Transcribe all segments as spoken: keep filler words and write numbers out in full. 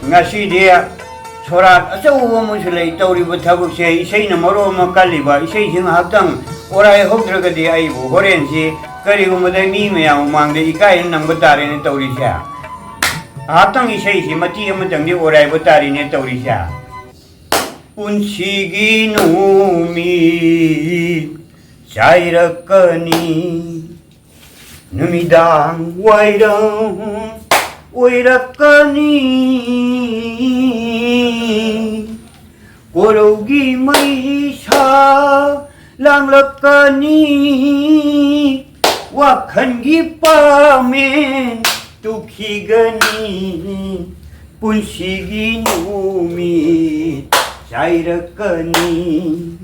ꯉꯁꯤꯗꯤ ꯁꯣꯔꯥꯠ ꯑꯆꯧꯕ ꯑꯃꯁꯨ ꯂꯩ꯫ ꯇꯧꯔꯤꯕ ꯊꯕꯛꯁꯦ, ꯏꯁꯩꯅ ꯃꯔꯣꯜ ꯑꯃ ꯀꯜꯂꯤꯕ, ꯏꯁꯩꯁꯤ ꯉꯥꯏꯍꯥꯛꯇꯪ ꯑꯣꯔꯥꯏ ꯍꯧꯗ꯭ꯔꯒꯗꯤ ꯑꯩꯕꯨ ꯍꯣꯔꯦꯟꯁꯤ ꯀꯔꯤꯒꯨꯝꯕꯗ ꯃꯤ ꯃꯌꯥꯝ ꯃꯃꯥꯡꯗ ꯏꯀꯥꯏꯅ ꯅꯪꯕ ꯇꯥꯔꯦꯅꯦ ꯇꯧꯔꯤꯁꯦ꯫ ꯉꯥꯏꯍꯥꯛꯇꯪ ꯏꯁꯩꯁꯤ ꯃꯇꯦꯛ ꯑꯃꯇꯪꯗꯤ ꯑꯣꯔꯥꯏꯕ ꯇꯥꯔꯤꯅꯦ ꯇꯧꯔꯤꯁꯦ꯫ ꯄꯨꯟꯁꯤꯒꯤ ꯅꯨꯃꯤꯠ ꯆꯥꯏꯔꯛꯀꯅꯤ, ꯅꯨꯃꯤꯗꯥꯡ ꯋꯥꯏꯔꯝ ꯑꯣꯏꯔꯛꯀꯅꯤ꯫ ꯀꯣꯔꯧꯒꯤ ꯃꯩꯁꯥ ꯂꯥꯡꯂꯛꯀꯅꯤ, ꯋꯥꯈꯜꯒꯤ ꯄꯥꯃꯦꯟ ꯇꯨꯈꯤꯒꯅꯤ, ꯄꯨꯟꯁꯤꯒꯤ ꯅꯨꯃꯤꯠ ꯆꯥꯏꯔꯛꯀꯅꯤ꯫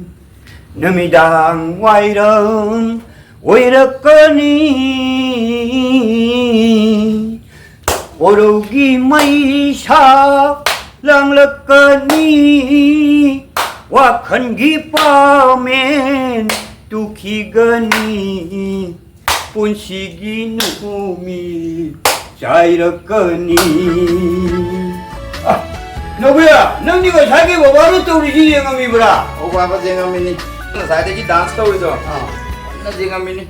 ꯅꯨꯃꯤꯗꯥꯡ ꯋꯥꯏꯔꯝ ꯑꯣꯏꯔꯛꯀꯅꯤ, ꯀꯣꯔꯧꯒꯤ ꯃꯩꯁꯥ ꯂꯥꯡꯂꯛꯀꯅꯤ, ꯋꯥꯈꯜꯒꯤ ꯄꯥꯃꯦꯟ ꯇꯨꯈꯤꯒꯅꯤ, ꯄꯨꯟꯁꯤꯒꯤ ꯅꯨꯃꯤꯠ ꯆꯥꯏꯔꯛꯀꯅꯤ꯫ ꯑ, ꯅꯧꯕꯤꯌꯥ, ꯅꯪꯗꯤ ꯉꯁꯥꯏꯒꯤ ꯕꯕꯥꯅ ꯇꯧꯔꯤꯁꯤ ꯌꯦꯡꯉꯝꯃꯤꯕ꯭ꯔꯥ? ꯑꯧ ꯕꯥꯕꯥ, ꯌꯦꯡꯉꯝꯃꯤꯅꯤ꯫ ꯉꯁꯥꯏꯗꯒꯤ ꯗꯥꯟꯁ ꯇꯧꯔꯤꯗꯣ ꯑꯥ꯫ ꯀꯟꯅ ꯌꯦꯡꯉꯝꯃꯤꯅꯤ꯫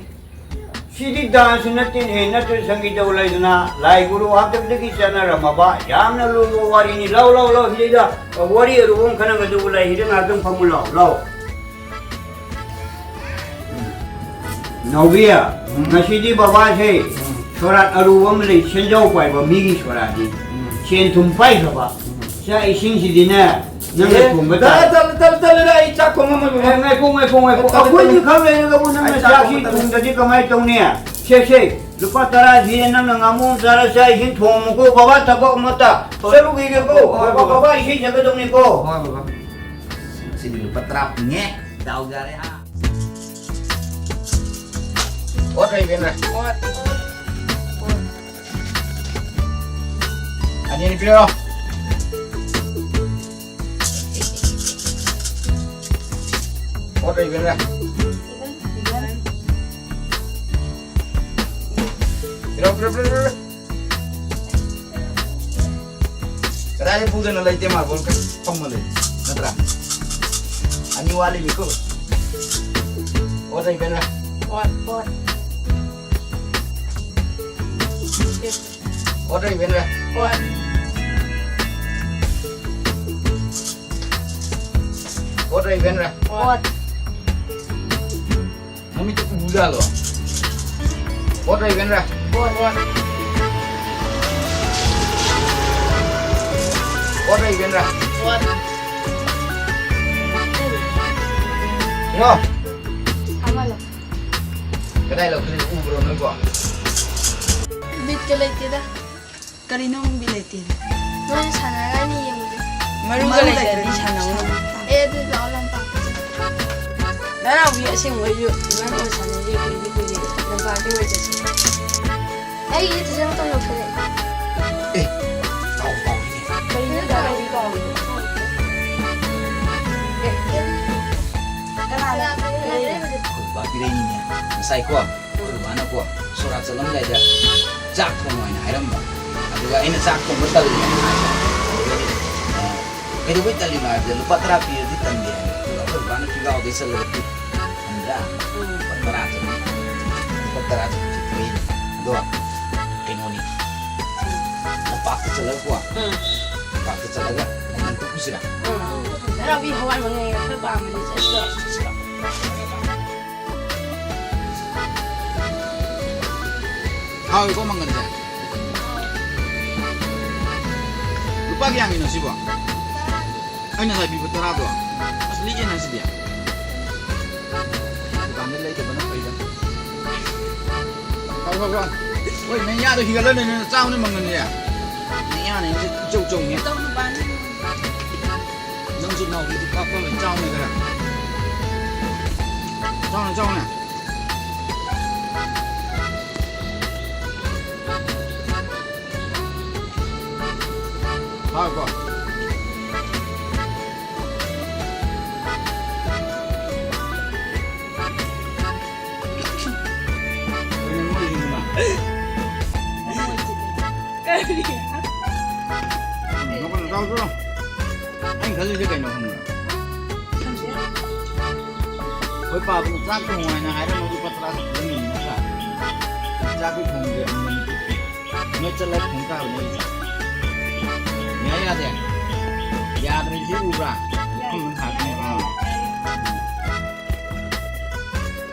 ꯁꯤꯗꯤ ꯗꯥꯟꯁ ꯅꯠꯇꯦꯅꯦ, ꯅꯠꯇ꯭ꯔ ꯁꯪꯒꯤꯠ ꯇꯧ ꯂꯩꯗꯅ ꯂꯥꯏ ꯒꯨꯔꯨ ꯍꯥꯛꯇꯛꯇꯒꯤ ꯆꯠꯅꯔꯝꯃꯕ ꯌꯥꯝꯅ ꯂꯨꯕ ꯋꯥꯔꯤꯅꯤ꯫ ꯂꯥꯎ, ꯂꯥꯎ, ꯂꯥꯎ, ꯁꯤꯗꯩꯗ ꯋꯥꯔꯤ ꯑꯔꯨꯕ ꯑꯃ ꯈꯟꯅꯒꯗꯧꯕ ꯂꯩ, ꯁꯤꯗ ꯉꯥꯛꯇꯪ ꯐꯝꯃꯨ ꯂꯥꯎ, ꯂꯥꯎ꯫ ꯅꯥꯎꯕꯤ, ꯎꯝ꯫ ꯉꯁꯤꯗꯤ ꯕꯕꯥꯁꯦ ꯎꯝ꯫ ꯁꯣꯔꯥꯠ ꯑꯔꯨꯕ ꯑꯃ ꯂꯩ, ꯁꯦꯟꯖꯥꯎ ꯄꯥꯏꯕ ꯃꯤꯒꯤ ꯁꯣꯔꯥꯠꯅꯤ꯫ ꯎꯝ꯫ ꯁꯦꯟ ꯊꯨꯝ ꯄꯥꯏꯈ꯭ꯔꯕ꯫ ꯎꯝ꯫ ꯆꯥꯛ ꯏꯁꯤꯡꯁꯤꯗꯤꯅꯦ, ꯅꯪꯅ ꯑꯦ, ꯊꯣꯡꯕ ꯇꯜꯂꯦ, ꯇꯥꯔꯦ꯫ ꯇꯜꯂꯦ, ꯇꯜꯂꯦ, ꯇꯜꯂꯦ, ꯑꯩ ꯆꯥꯛ ꯊꯣꯡꯉꯝꯃꯣꯏ, ꯕꯕꯥ꯫ ꯑꯦ, ꯉꯥꯏꯈꯣ, ꯉꯥꯏꯈꯣ, ꯉꯥꯏꯈꯣ꯫ ꯇꯜꯂꯦ, ꯑꯩꯈꯣꯏꯅꯤ ꯇꯜꯂꯦ꯫ ꯈꯛ ꯂꯩꯔꯒꯕꯨ ꯅꯪꯅ ꯑꯩ ꯆꯥꯛ ꯆꯥꯛꯁꯤ ꯊꯣꯡꯕ ꯇꯜꯂꯦ꯫ ꯊꯣꯡꯗ꯭ꯔꯗꯤ ꯀꯃꯥꯏꯅ ꯇꯧꯅꯤ? ꯁꯦ, ꯁꯦ, ꯂꯨꯄꯥ ꯇꯔꯥꯁꯤ ꯅꯪꯅ ꯉꯥꯃꯨ ꯑꯃ ꯆꯥꯔ ꯆꯥꯛ ꯏꯁꯤꯡ ꯊꯣꯡꯉꯝꯃꯨꯀꯣ, ꯕꯕꯥ ꯊꯕꯛ ꯑꯃꯇ ꯍꯣꯏ꯫ ꯆꯠꯂꯨꯈꯤꯒꯦꯀꯣ꯫ ꯍꯣꯏ, ꯕꯕꯥ, ꯕꯕꯥ꯫ ꯕꯕꯥ ꯏꯁꯩ ꯁꯛꯀꯗꯧꯅꯤꯀꯣ꯫ ꯍꯣꯏ, ꯕꯕꯥ꯫ ꯉꯁꯤꯗꯤ ꯂꯨꯄꯥ ꯇꯔꯥ ꯐꯪꯉꯦ꯫ ꯗꯥꯎ ꯌꯥꯔꯦ, ꯍꯥ? ꯑꯣꯠ ꯂꯩꯕꯤꯔꯦ꯫ ꯑꯣꯠ, ꯑꯣꯠ, ꯑꯣꯠ꯫ ꯑꯅꯤ ꯑꯅꯤ ꯄꯤꯔꯣ꯫ ꯑꯣꯠ ꯂꯩꯕꯤꯔꯦ꯫ ꯄꯤꯔꯣ, ꯄꯤꯔꯣ, ꯄꯤꯔꯣ, ꯄꯤꯔꯣ꯫ ꯀꯗꯥꯏꯗ ꯄꯨꯗꯣꯏꯅꯣ? ꯂꯩꯇꯦ, ꯃꯥꯔꯕꯣꯜ ꯈꯛ ꯐꯝꯃ ꯂꯩ, ꯅꯠꯇ꯭ꯔꯥ? ꯑꯅꯤ ꯋꯥꯠꯂꯤꯃꯤꯀꯣ꯫ ꯑꯣꯠ ꯍꯩꯕꯦꯟꯔ? ꯑꯣꯠ, ꯑꯣꯠ꯫ ꯑꯣꯠ ꯍꯩꯕꯦꯟꯔ? ꯑꯣꯠ꯫ ꯑꯣꯠ ꯍꯩꯕꯦꯟꯔ? ꯑꯣꯠ꯫ ꯅꯃꯤꯠꯇꯨ ꯎꯖꯥꯠꯂꯣ? ꯑꯣꯠ ꯍꯩꯕꯦꯟꯔ? ꯑꯣꯠ, ꯑꯣꯠ꯫ ꯑꯣꯠ ꯍꯩꯕꯦꯟꯔ? ꯑꯣꯠ꯫ ꯀꯩꯅꯣ? ꯊꯥꯃꯜꯂꯣ꯫ ꯀꯗꯥꯏ ꯂꯧꯈꯠꯂꯤꯅꯣ? ꯎꯕ꯭ꯔꯣ ꯅꯣꯏꯕꯣ? ꯕꯤꯠꯀ ꯂꯩꯇꯦꯗ꯫ ꯀꯔꯤꯅꯣ ꯈꯪꯗꯦ, ꯂꯩꯇꯦ꯫ ꯅꯣꯏꯅ ꯁꯥꯟꯅꯔꯒ ꯑꯩꯅ ꯌꯦꯡꯕꯗꯤ꯫ ꯃꯔꯨꯒ ꯃꯔꯨ ꯂꯩꯇ꯭ꯔꯗꯤ ꯂꯩꯇ꯭ꯔꯗꯤ ꯁꯥꯟꯅꯧꯅꯨ꯫ ꯁꯥꯟꯅꯧ꯫ ꯑꯦ, ꯑꯗꯨꯗꯤ ꯂꯥꯛꯑꯣ ꯂꯝꯄꯥꯛꯇ ꯆꯠꯁꯤ꯫ ꯅꯅꯥꯎꯄꯤ ꯑꯁꯦꯡꯕꯩꯁꯨ ꯏꯕꯥꯅꯤ ꯑꯣꯏꯅ ꯁꯥꯟꯅꯁꯤ, ꯀꯨꯏꯗꯤ ꯀꯨꯏꯔꯦ꯫ ꯂꯝꯄꯥꯛꯇ ꯑꯣꯏꯅ ꯆꯠꯁꯤ꯫ ꯑꯩꯒꯤ ꯇꯤꯁꯔꯠ ꯃꯇꯣꯟ ꯂꯧꯊꯣꯔꯛꯑꯦ꯫ ꯑꯦ, ꯀꯥꯎ ꯀꯥꯎꯏꯅꯦ꯫ ꯀꯔꯤꯅꯣ ꯗꯥ ꯀꯥꯎꯏ ꯀꯥꯎꯏ? ꯑꯦ, ꯑꯦ꯫ ꯀꯅꯥꯅ? ꯑꯩꯈꯣꯏ ꯕꯥ ꯄꯤꯔꯛꯏꯅꯤꯅꯦ꯫ ꯉꯁꯥꯏꯀꯣ꯫ ꯑꯩꯈꯣꯏ ꯕꯥꯅꯀꯣ ꯁꯣꯔꯥꯠ ꯆꯠꯂꯝꯗꯥꯏꯗ ꯆꯥꯛ ꯊꯣꯡꯉꯣ ꯍꯥꯏꯅ ꯍꯥꯏꯔꯝꯕ꯫ ꯑꯗꯨꯒ ꯑꯩꯅ ꯆꯥꯛ ꯊꯣꯡꯕ ꯇꯜꯂꯤ ꯍꯥꯏꯅ ꯍꯥꯏꯕ꯫ ꯑꯗꯨꯗꯒꯤ, ꯑ, "ꯀꯩꯗꯧꯕꯩ ꯇꯜꯂꯤꯅꯣ?" ꯍꯥꯏꯕꯗ, "ꯂꯨꯄꯥ ꯇꯔꯥ ꯄꯤꯔꯗꯤ ꯇꯟꯗꯦ" ꯍꯥꯏꯕ꯫ ꯑꯗꯨꯒ ꯑꯩꯈꯣꯏ ꯕꯥꯅ ꯄꯤꯒꯥꯎꯗ ꯆꯠꯂꯒ ꯄꯤ-, ꯈꯪꯕ꯭ꯔꯥ? ꯎꯝ꯫ ꯂꯨꯄꯥ ꯇꯔꯥ ꯆꯠꯄꯤ꯫ ꯂꯨꯄꯥ ꯇꯔꯥ ꯆꯠꯄꯤ ꯊꯣꯛꯏ꯫ ꯑꯗꯣ ꯀꯩꯅꯣꯅꯤ, ꯂꯝꯄꯥꯛꯇ ꯆꯠꯂꯒꯀꯣ, ꯎꯝ꯫ ꯂꯝꯄꯥꯛꯇ ꯆꯠꯂꯒ ꯃꯪꯒꯟ ꯇꯣꯠꯂꯨꯁꯤꯔꯥ? ꯎꯝ꯫ ꯅꯅꯥꯎꯄꯤ ꯍꯋꯥꯏ ꯃꯪꯒꯟ ꯈꯔ ꯄꯥꯝꯕꯅꯤ, ꯆꯠꯁꯤꯔꯣ? ꯍꯥꯎꯏꯀꯣ ꯃꯪꯒꯟꯁꯦ꯫ ꯂꯨꯄꯥ ꯀꯌꯥꯒꯤꯅꯣ ꯁꯤꯕꯣ? ꯑꯩꯅ ꯉꯁꯥꯏ ꯄꯤꯕ ꯇꯔꯥꯗꯣ꯫ ꯑꯁ, ꯂꯤꯛꯑꯦꯅ ꯁꯤꯗꯤ꯫ ꯗꯨꯀꯥꯟꯗ ꯂꯩꯗꯕꯅ ꯐꯩꯗ꯫ ꯍꯥꯎ, ꯍꯥꯎ, ꯍꯥꯎ꯫ ꯍꯣꯏ, ꯅꯪ ꯌꯥꯗꯣ ꯍꯤꯒꯠꯂ ꯂꯩꯅ ꯆꯥꯎꯅ ꯃꯪꯒꯟꯁꯦ꯫ ꯅꯪ ꯌꯥꯅ ꯏꯆꯧ ꯆꯧꯉꯦ꯫ ꯅꯪꯁꯨ ꯅꯥꯎꯔꯤꯗꯨ ꯀꯥꯞꯄ ꯑꯣꯏꯅ ꯆꯥꯎꯅꯦ ꯈꯔ꯫ ꯆꯥꯎꯅꯦ, ꯆꯥꯎꯅꯦ꯫ ꯍꯥꯎꯀꯣ꯫ ꯀꯔꯤ? ꯕ꯭ꯔꯣ, ꯑꯩꯅ ꯈꯜꯂꯤꯁꯦ ꯀꯩꯅꯣ ꯈꯪꯕ꯭ꯔꯥ? ꯑꯩꯈꯣꯏ ꯄꯥꯕꯅ ꯆꯥꯛ ꯊꯣꯡꯉꯣ ꯍꯥꯏꯅ ꯍꯥꯏꯔꯝꯃꯒ ꯂꯨꯄꯥ ꯇꯔꯥ ꯈꯛꯇ ꯂꯧꯔꯤꯅꯤ ꯅꯠꯇ꯭ꯔꯥ? ꯆꯥꯛꯇꯤ ꯊꯣꯡꯗ꯭ꯔꯦ, ꯑꯃꯨꯛ ꯅꯣꯏ ꯆꯠꯂꯒ ꯊꯣꯡ ꯇꯥꯕꯅꯦ ꯑꯩꯁꯦ꯫ ꯌꯥꯏ ꯌꯥꯗꯦ? ꯌꯥꯗ꯭ꯔꯗꯤ ꯎꯕ꯭ꯔꯥ? ꯃꯐꯝ ꯑꯃ ꯊꯥꯗꯣꯛꯑꯦ꯫ ꯑꯥ꯫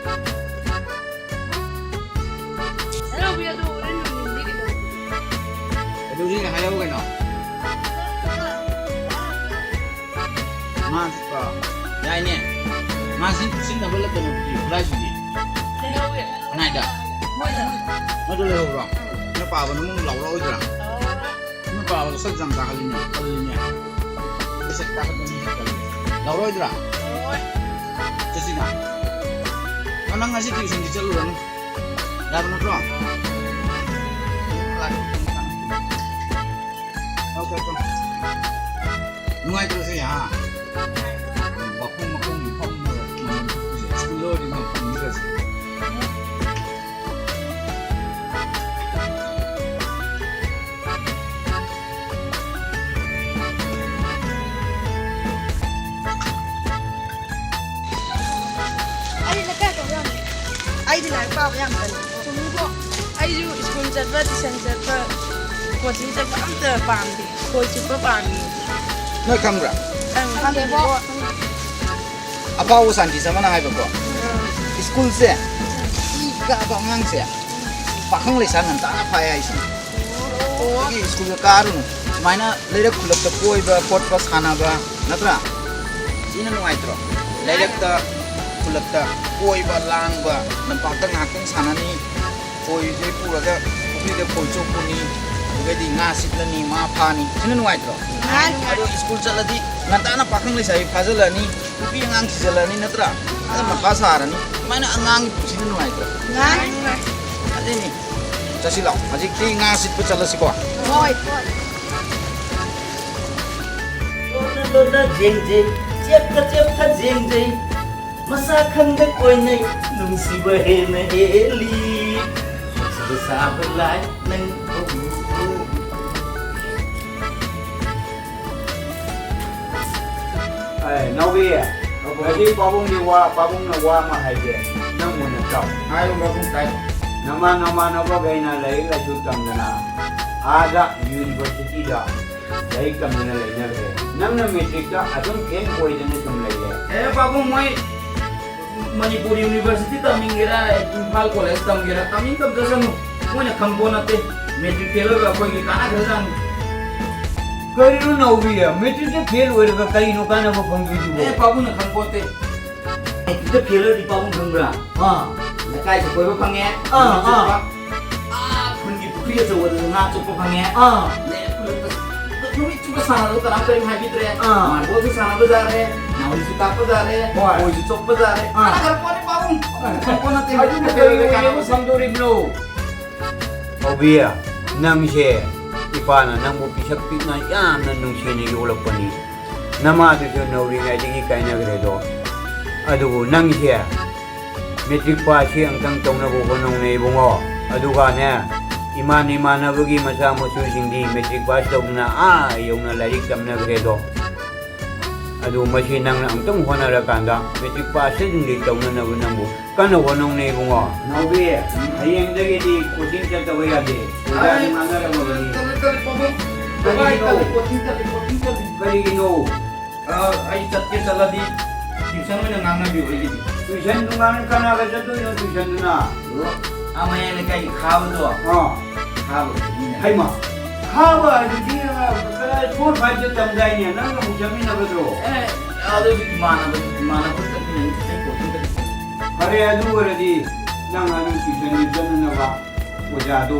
ꯍꯔꯥꯎꯕꯤ ꯑꯗꯣ ꯍꯣꯔꯦꯟ ꯅꯨꯡꯊꯤꯟꯗꯤ ꯀꯩꯗꯧꯕ? ꯑꯗꯨꯗꯤ ꯍꯥꯏꯔꯛꯎ ꯀꯩꯅꯣ꯫ ꯃꯥꯁꯤꯀꯣ, ꯌꯥꯏꯅꯦ꯫ ꯃꯥꯁꯤ ꯁꯤꯖꯤꯟꯅꯕ ꯂꯩꯇꯅ ꯈꯨꯠꯂꯥꯏꯁꯤꯗꯤ꯫ ꯂꯩꯍꯧꯋꯦ꯫ ꯀꯅꯥꯏꯗ? ꯃꯣꯏꯗ꯫ ꯃꯣꯏꯗ ꯂꯩꯍꯧꯕ꯭ꯔꯣ? ꯅꯣꯏ ꯄꯥꯕ ꯅꯪ ꯂꯥꯎꯔꯛꯑꯣꯏꯗ꯭ꯔꯥ? ꯂꯥꯎꯔꯛꯑꯣꯏ꯫ ꯅꯣꯏ ꯄꯥꯕꯗꯣ ꯁꯛ ꯌꯥꯝ ꯇꯥꯍꯜꯂꯤꯅꯦ, ꯇꯜꯂꯤꯅꯦ꯫ ꯃꯁꯛ ꯇꯥꯍꯟꯕ ꯃꯤ ꯇꯜꯂꯤ꯫ ꯂꯥꯎꯔꯛꯑꯣꯏꯗ꯭ꯔꯥ? ꯂꯥꯎꯔꯛꯑꯣꯏ꯫ ꯆꯠꯁꯤꯅ꯫ ꯑ, ꯅꯪ ꯉꯁꯤ tuitionꯗꯤ ꯆꯠꯂꯨꯔꯅꯨ꯫ ꯌꯥꯕ ꯅꯠꯇ꯭ꯔꯣ? Okay, okay. ꯅꯨꯡꯉꯥꯏꯇ꯭ꯔꯣ ꯁꯤ, ꯍꯥ? ꯃꯈꯣꯡ ꯃꯈꯣꯡꯒꯤ ꯐꯝ, ꯁ꯭ꯀꯨꯜ ꯂꯣꯏꯔꯗꯤ ꯅꯪ ꯐꯝꯈꯤꯗ꯭ꯔꯁꯤ꯫ ꯑꯩꯗꯤ ꯂꯥꯏꯔꯤꯛ ꯄꯥꯕ ꯌꯥꯝ ꯇꯜꯂꯤ꯫ ꯆꯨꯝꯃꯤꯀꯣ? ꯑꯩꯁꯨ ꯁ꯭ꯀꯨꯜ ꯆꯠꯄ, ꯇ꯭ꯌꯨꯁꯟ ꯆꯠꯄ, ꯀꯣꯆꯤꯡ ꯆꯠꯄ ꯑꯝꯇ ꯄꯥꯝꯗꯦ꯫ ꯈꯣꯏ ꯆꯨꯞꯄ ꯄꯥꯝꯃꯤ꯫ ꯅꯣꯏ ꯈꯪꯕ꯭ꯔꯥ? ꯈꯪꯉꯦ꯫ ꯈꯪꯗꯦꯕꯣ꯫ ꯑꯐꯥꯎꯕ ꯁꯥꯏꯟꯇꯤꯁ ꯑꯃꯅ ꯍꯥꯏꯕꯀꯣ, ꯁ꯭ꯀꯨꯜꯁꯦ ꯏ ꯀꯥꯕ ꯑꯉꯥꯡꯁꯦ ꯄꯥꯈꯪ ꯂꯩꯁꯥ ꯉꯟꯇꯥꯅ ꯐꯥꯏ ꯍꯥꯏꯁꯤꯅꯤ꯫ ꯑꯣ꯫ ꯑꯗꯒꯤ ꯁ꯭ꯀꯨꯜꯗ ꯀꯥꯔꯨꯅꯨ꯫ ꯁꯨꯃꯥꯏꯅ ꯂꯩꯔꯛ ꯈꯨꯜꯂꯛꯇ ꯀꯣꯏꯕ ꯈꯣꯠꯄ ꯁꯥꯟꯅꯕ, ꯅꯠꯇ꯭ꯔꯥ? ꯁꯤꯅ ꯅꯨꯡꯉꯥꯏꯇ꯭ꯔꯣ? ꯂꯩꯔꯛꯇ ꯈꯨꯜꯂꯛꯇ ꯀꯣꯏꯕ ꯂꯥꯡꯕ, ꯂꯝꯄꯥꯛꯇ ꯉꯥꯏꯍꯥꯛꯇꯪ ꯁꯥꯟꯅꯅꯤ, ꯈꯣꯏꯁꯦ ꯄꯨꯔꯒ ꯄꯨꯈ꯭ꯔꯤꯗ ꯈꯣꯏ ꯆꯣꯞꯄꯨꯅꯤ, ꯑꯗꯨꯗꯩꯗꯤ ꯉꯥ ꯁꯤꯠꯂꯅꯤ, ꯉꯥ ꯐꯥꯅꯤ꯫ ꯁꯤꯅ ꯅꯨꯡꯉꯥꯏꯇ꯭ꯔꯣ? ꯅꯨꯡꯉꯥꯏ꯫ ꯑꯗꯣ ꯁ꯭ꯀꯨꯜ ꯆꯠꯂꯗꯤ ꯉꯟꯇꯥꯅ ꯄꯥꯈꯪ ꯂꯩꯁꯥꯕꯤ ꯐꯥꯖꯤꯜꯂꯅꯤ, ꯅꯨꯄꯤ ꯑꯉꯥꯡ ꯊꯤꯖꯤꯜꯂꯅꯤ, ꯅꯠꯇ꯭ꯔꯥ? ꯑꯗ ꯃꯊꯥ ꯁꯥꯔꯅꯤ꯫ ꯁꯨꯃꯥꯏꯅ ꯑꯉꯥꯡꯒꯤ ꯄꯨꯟꯁꯤꯅ ꯅꯨꯡꯉꯥꯏꯇ꯭ꯔꯣ? ꯅꯨꯡꯉꯥꯏ꯫ ꯑꯗꯨꯅꯤ꯫ ꯆꯠꯁꯤ ꯂꯥꯛꯑꯣ꯫ ꯍꯧꯖꯤꯛꯇꯤ ꯉꯥ ꯁꯤꯠꯄ ꯆꯠꯂꯁꯤꯀꯣ꯫ ꯍꯣꯏ꯫ ꯂꯣꯟꯅ ꯂꯣꯟꯅ ꯌꯦꯡꯖꯩ, ꯆꯦꯞꯊ ꯆꯦꯞꯊ ꯌꯦꯡꯖꯩ꯫ ꯃꯁꯥ ꯈꯪꯗ ꯀꯣꯏꯅꯩ, ꯅꯨꯡꯁꯤꯕ ꯍꯦꯟꯅ ꯍꯦꯜꯂꯤ꯫ ꯅꯨꯡꯁꯤꯕ ꯁꯥꯕ ꯂꯥꯏ ꯅꯪ ꯊꯧꯕꯤꯌꯨ꯫ ꯑꯦ, ꯅꯥꯎꯕꯤ, ꯉꯁꯤ ꯄꯥꯕꯨꯡꯒꯤ ꯋꯥ, ꯄꯥꯕꯨꯡꯅ ꯋꯥ ꯑꯃ ꯍꯥꯏꯒꯦ, ꯅꯪ ꯃꯨꯟꯅ ꯇꯥꯎ꯫ ꯍꯥꯏꯌꯨ, ꯄꯥꯕꯨꯡ, ꯇꯥꯏ꯫ ꯅꯃꯥꯟ ꯅꯃꯥꯟꯅꯕꯈꯩꯅ ꯂꯥꯏꯔꯤꯛ ꯂꯥꯏꯁꯨ ꯇꯝꯗꯅ ꯑꯥꯗ ꯌꯨꯅꯤꯚꯔꯁꯤꯇꯤꯗ ꯂꯥꯏꯔꯤꯛ ꯇꯝꯗꯅ ꯂꯩꯅꯈ꯭ꯔꯦ꯫ ꯅꯪꯅ ꯃꯦꯇ꯭ꯔꯤꯛꯇ ꯑꯗꯨꯝ ꯐꯦꯜ ꯑꯣꯏꯗꯅ ꯁꯨꯝ ꯂꯩꯔꯦ꯫ ꯑꯦ, ꯄꯥꯕꯨꯡ, ꯃꯣꯏ ꯃꯅꯤꯄꯨꯔ ꯌꯨꯅꯤꯚꯔꯁꯤꯇꯤ ꯇꯝꯅꯤꯡꯒꯦꯔꯥ, ꯏꯝꯐꯥꯜ ꯀꯣꯂꯦꯖ ꯇꯝꯒꯦꯔꯥ, ꯇꯝꯅꯤꯡ ꯇꯝꯖꯁꯅꯨ꯫ ꯃꯣꯏꯅ ꯈꯪꯄꯣꯠ ꯅꯠꯇꯦ, ꯃꯦꯇ꯭ꯔꯤꯛ ꯐꯦꯜ ꯑꯣꯏꯕ ꯑꯩꯈꯣꯏꯒꯤ ꯀꯥꯟꯅꯈ꯭ꯔꯖꯥꯠꯅꯤ꯫ ꯀꯔꯤꯅꯣ ꯅꯥꯎꯕꯤ, ꯃꯦꯇ꯭ꯔꯤꯛꯇ ꯐꯦꯜ ꯑꯣꯏꯔꯒ ꯀꯔꯤꯅꯣ ꯀꯥꯟꯅꯕ ꯐꯪꯗꯣꯏꯗꯨꯕꯣ? ꯑꯦ, ꯄꯥꯕꯨꯡꯅ ꯈꯪꯄꯣꯠꯇꯦ꯫ ꯃꯦꯇ꯭ꯔꯤꯛꯇ ꯐꯦꯜ ꯑꯣꯏꯔꯗꯤ ꯄꯥꯕꯨꯡ ꯈꯪꯕ꯭ꯔꯥ? ꯑꯥ꯫ ꯂꯩꯀꯥꯏꯁꯦ ꯀꯣꯏꯕ ꯐꯪꯉꯦ꯫ ꯑꯥ, ꯉꯥ ꯆꯨꯞꯄ꯫ ꯑꯥ꯫ ꯑꯥ, ꯈꯨꯟꯒꯤ ꯄꯨꯈ꯭ꯔꯤ ꯑꯆꯧꯕꯗꯁꯨ ꯉꯥ ꯆꯨꯞꯄ ꯐꯪꯉꯦ꯫ ꯑꯥ꯫ ꯂꯦꯞ ꯈꯨꯂꯛꯇ ꯅꯨꯃꯤꯠ ꯆꯨꯞꯄ ꯁꯥꯟꯅꯕꯗ ꯀꯅꯥꯝ ꯀꯔꯤꯝ ꯍꯥꯏꯕꯤꯗ꯭ꯔꯦ꯫ ꯑꯥ꯫ ꯃꯥꯔꯕꯣꯜꯁꯨ ꯁꯥꯟꯅꯕ ꯌꯥꯔꯦ, ꯅꯥꯎꯔꯤꯁꯨ ꯀꯥꯞꯄ ꯌꯥꯔꯦ, ꯍꯣꯏ꯫ ꯈꯣꯏꯁꯨ ꯆꯣꯞꯄ ꯌꯥꯔꯦ꯫ ꯑꯥ꯫ ꯀꯥꯟꯅꯈ꯭ꯔ ꯄꯣꯠꯅꯤ ꯄꯥꯕꯨꯡ꯫ ꯑꯥ꯫ ꯈꯪꯄꯣꯠ ꯅꯠꯇꯦ, ꯑꯗꯨꯕꯨ ꯃꯦꯇ꯭ꯔꯤꯛꯇ ꯐꯦꯜ ꯀꯔꯤ ꯑꯣꯏꯔꯒ ꯀꯥꯟꯅꯕ ꯑꯣꯏꯕ ꯐꯪꯗꯣꯔꯤꯕꯅꯣ? ꯍꯧꯕꯤ, ꯅꯪꯁꯦ ꯏꯄꯥꯅ ꯅꯪꯕꯨ ꯄꯤꯁꯛ ꯄꯤꯛꯅ ꯌꯥꯝꯅ ꯅꯨꯡꯁꯤꯅ ꯌꯣꯛꯂꯛꯄꯅꯤ꯫ ꯅꯃꯥꯗꯨꯁꯨ ꯅꯧꯔꯤꯉꯩꯗꯒꯤ ꯀꯥꯏꯅꯈ꯭ꯔꯦꯗꯣ꯫ ꯑꯗꯨꯕꯨ ꯅꯪꯁꯦ ꯃꯦꯇ꯭ꯔꯤꯛ ꯄꯥꯁꯁꯤ ꯑꯃꯨꯛꯇꯪ ꯇꯧꯅꯕ ꯍꯣꯠꯅꯧꯅꯦ ꯏꯕꯨꯡꯉꯣ꯫ ꯑꯗꯨꯒꯅꯦ, ꯏꯃꯥꯟ ꯏꯃꯥꯟꯅꯕꯒꯤ ꯃꯆꯥ ꯃꯁꯨꯁꯤꯡꯗꯤ ꯃꯦꯇ꯭ꯔꯤꯛ ꯄꯥꯁ ꯇꯧꯗꯅ ꯑꯥ ꯌꯧꯅ ꯂꯥꯏꯔꯤꯛ ꯇꯝꯅꯈ꯭ꯔꯦꯗꯣ꯫ ꯑꯗꯨ ꯃꯁꯤ ꯅꯪꯅ ꯑꯃꯨꯛꯇꯪ ꯍꯣꯠꯅꯔꯀꯥꯟꯗ ꯃꯦꯇ꯭ꯔꯤꯛ ꯄꯥꯁꯁꯤꯡꯗꯤ ꯇꯧꯅꯅꯕ ꯅꯪꯕꯨ ꯀꯟꯅ ꯍꯣꯠꯅꯧꯅꯦ ꯏꯕꯨꯡꯉꯣ꯫ ꯅꯥꯎꯕꯤ, ꯍꯌꯦꯡꯗꯒꯤꯗꯤ ꯀꯣꯆꯤꯡ ꯆꯠꯇꯕ ꯌꯥꯗꯦ꯫ ꯑꯣꯖꯥꯅ ꯑꯩ ꯉꯥꯡꯅꯔꯝꯃꯕꯅꯤ꯫ ꯇꯜꯂꯦ, ꯇꯜꯂꯦ, ꯄꯥꯕꯨꯡ꯫ ꯀꯔꯤꯒꯤꯅꯣ? ꯄꯥꯕꯨꯡ, ꯑꯩ ꯇꯜꯂꯦ, ꯀꯣꯆꯤꯡ ꯇꯜꯂꯦ, ꯀꯣꯆꯤꯡ ꯇꯜꯂꯦ꯫ ꯀꯔꯤꯒꯤꯅꯣ? ꯑ, ꯑꯩ ꯆꯠꯀꯦ ꯆꯠꯂꯗꯤ ꯇ꯭ꯌꯨꯁꯟ ꯑꯣꯏꯅ ꯉꯥꯡꯅꯕꯤꯌꯨ ꯑꯩꯒꯤꯗꯤ꯫ ꯇ꯭ꯌꯨꯁꯟꯗꯨ ꯉꯥꯡ-, ꯀꯅꯥꯒ ꯆꯠꯇꯣꯏꯅꯣ ꯇ꯭ꯌꯨꯁꯟꯗꯨꯅ? ꯑꯣ, ꯑꯥ ꯃꯌꯥꯏ ꯂꯩꯀꯥꯏꯒꯤ ꯈꯥꯕꯗꯣ꯫ ꯑꯥ꯫ ꯈꯥꯕ ꯃꯤꯅ꯫ ꯍꯩꯃꯥ, ꯈꯥꯕ ꯍꯥꯏꯗꯨꯗꯤ, ꯑ, ꯀꯗꯥꯏ four five ꯇ ꯇꯝꯗꯥꯏꯅꯦ, ꯅꯪꯒ ꯑꯃꯨꯛ ꯆꯠꯃꯤꯟꯅꯕꯗꯣ? ꯑꯦ, ꯑꯗꯨꯁꯨ ꯏꯃꯥꯟꯅꯕ, ꯏꯃꯥꯟꯅꯕ ꯆꯠꯃꯤꯟꯅꯩ, ꯑꯩ ꯀꯣꯆꯤꯡ ꯆꯠꯂꯤ꯫ ꯐꯔꯦ, ꯑꯗꯨ ꯑꯣꯏꯔꯗꯤ ꯅꯪ ꯑꯗꯨ ꯇ꯭ꯌꯨꯁꯟꯗꯨ ꯆꯠꯅꯅꯕ ꯑꯣꯖꯥꯗꯣ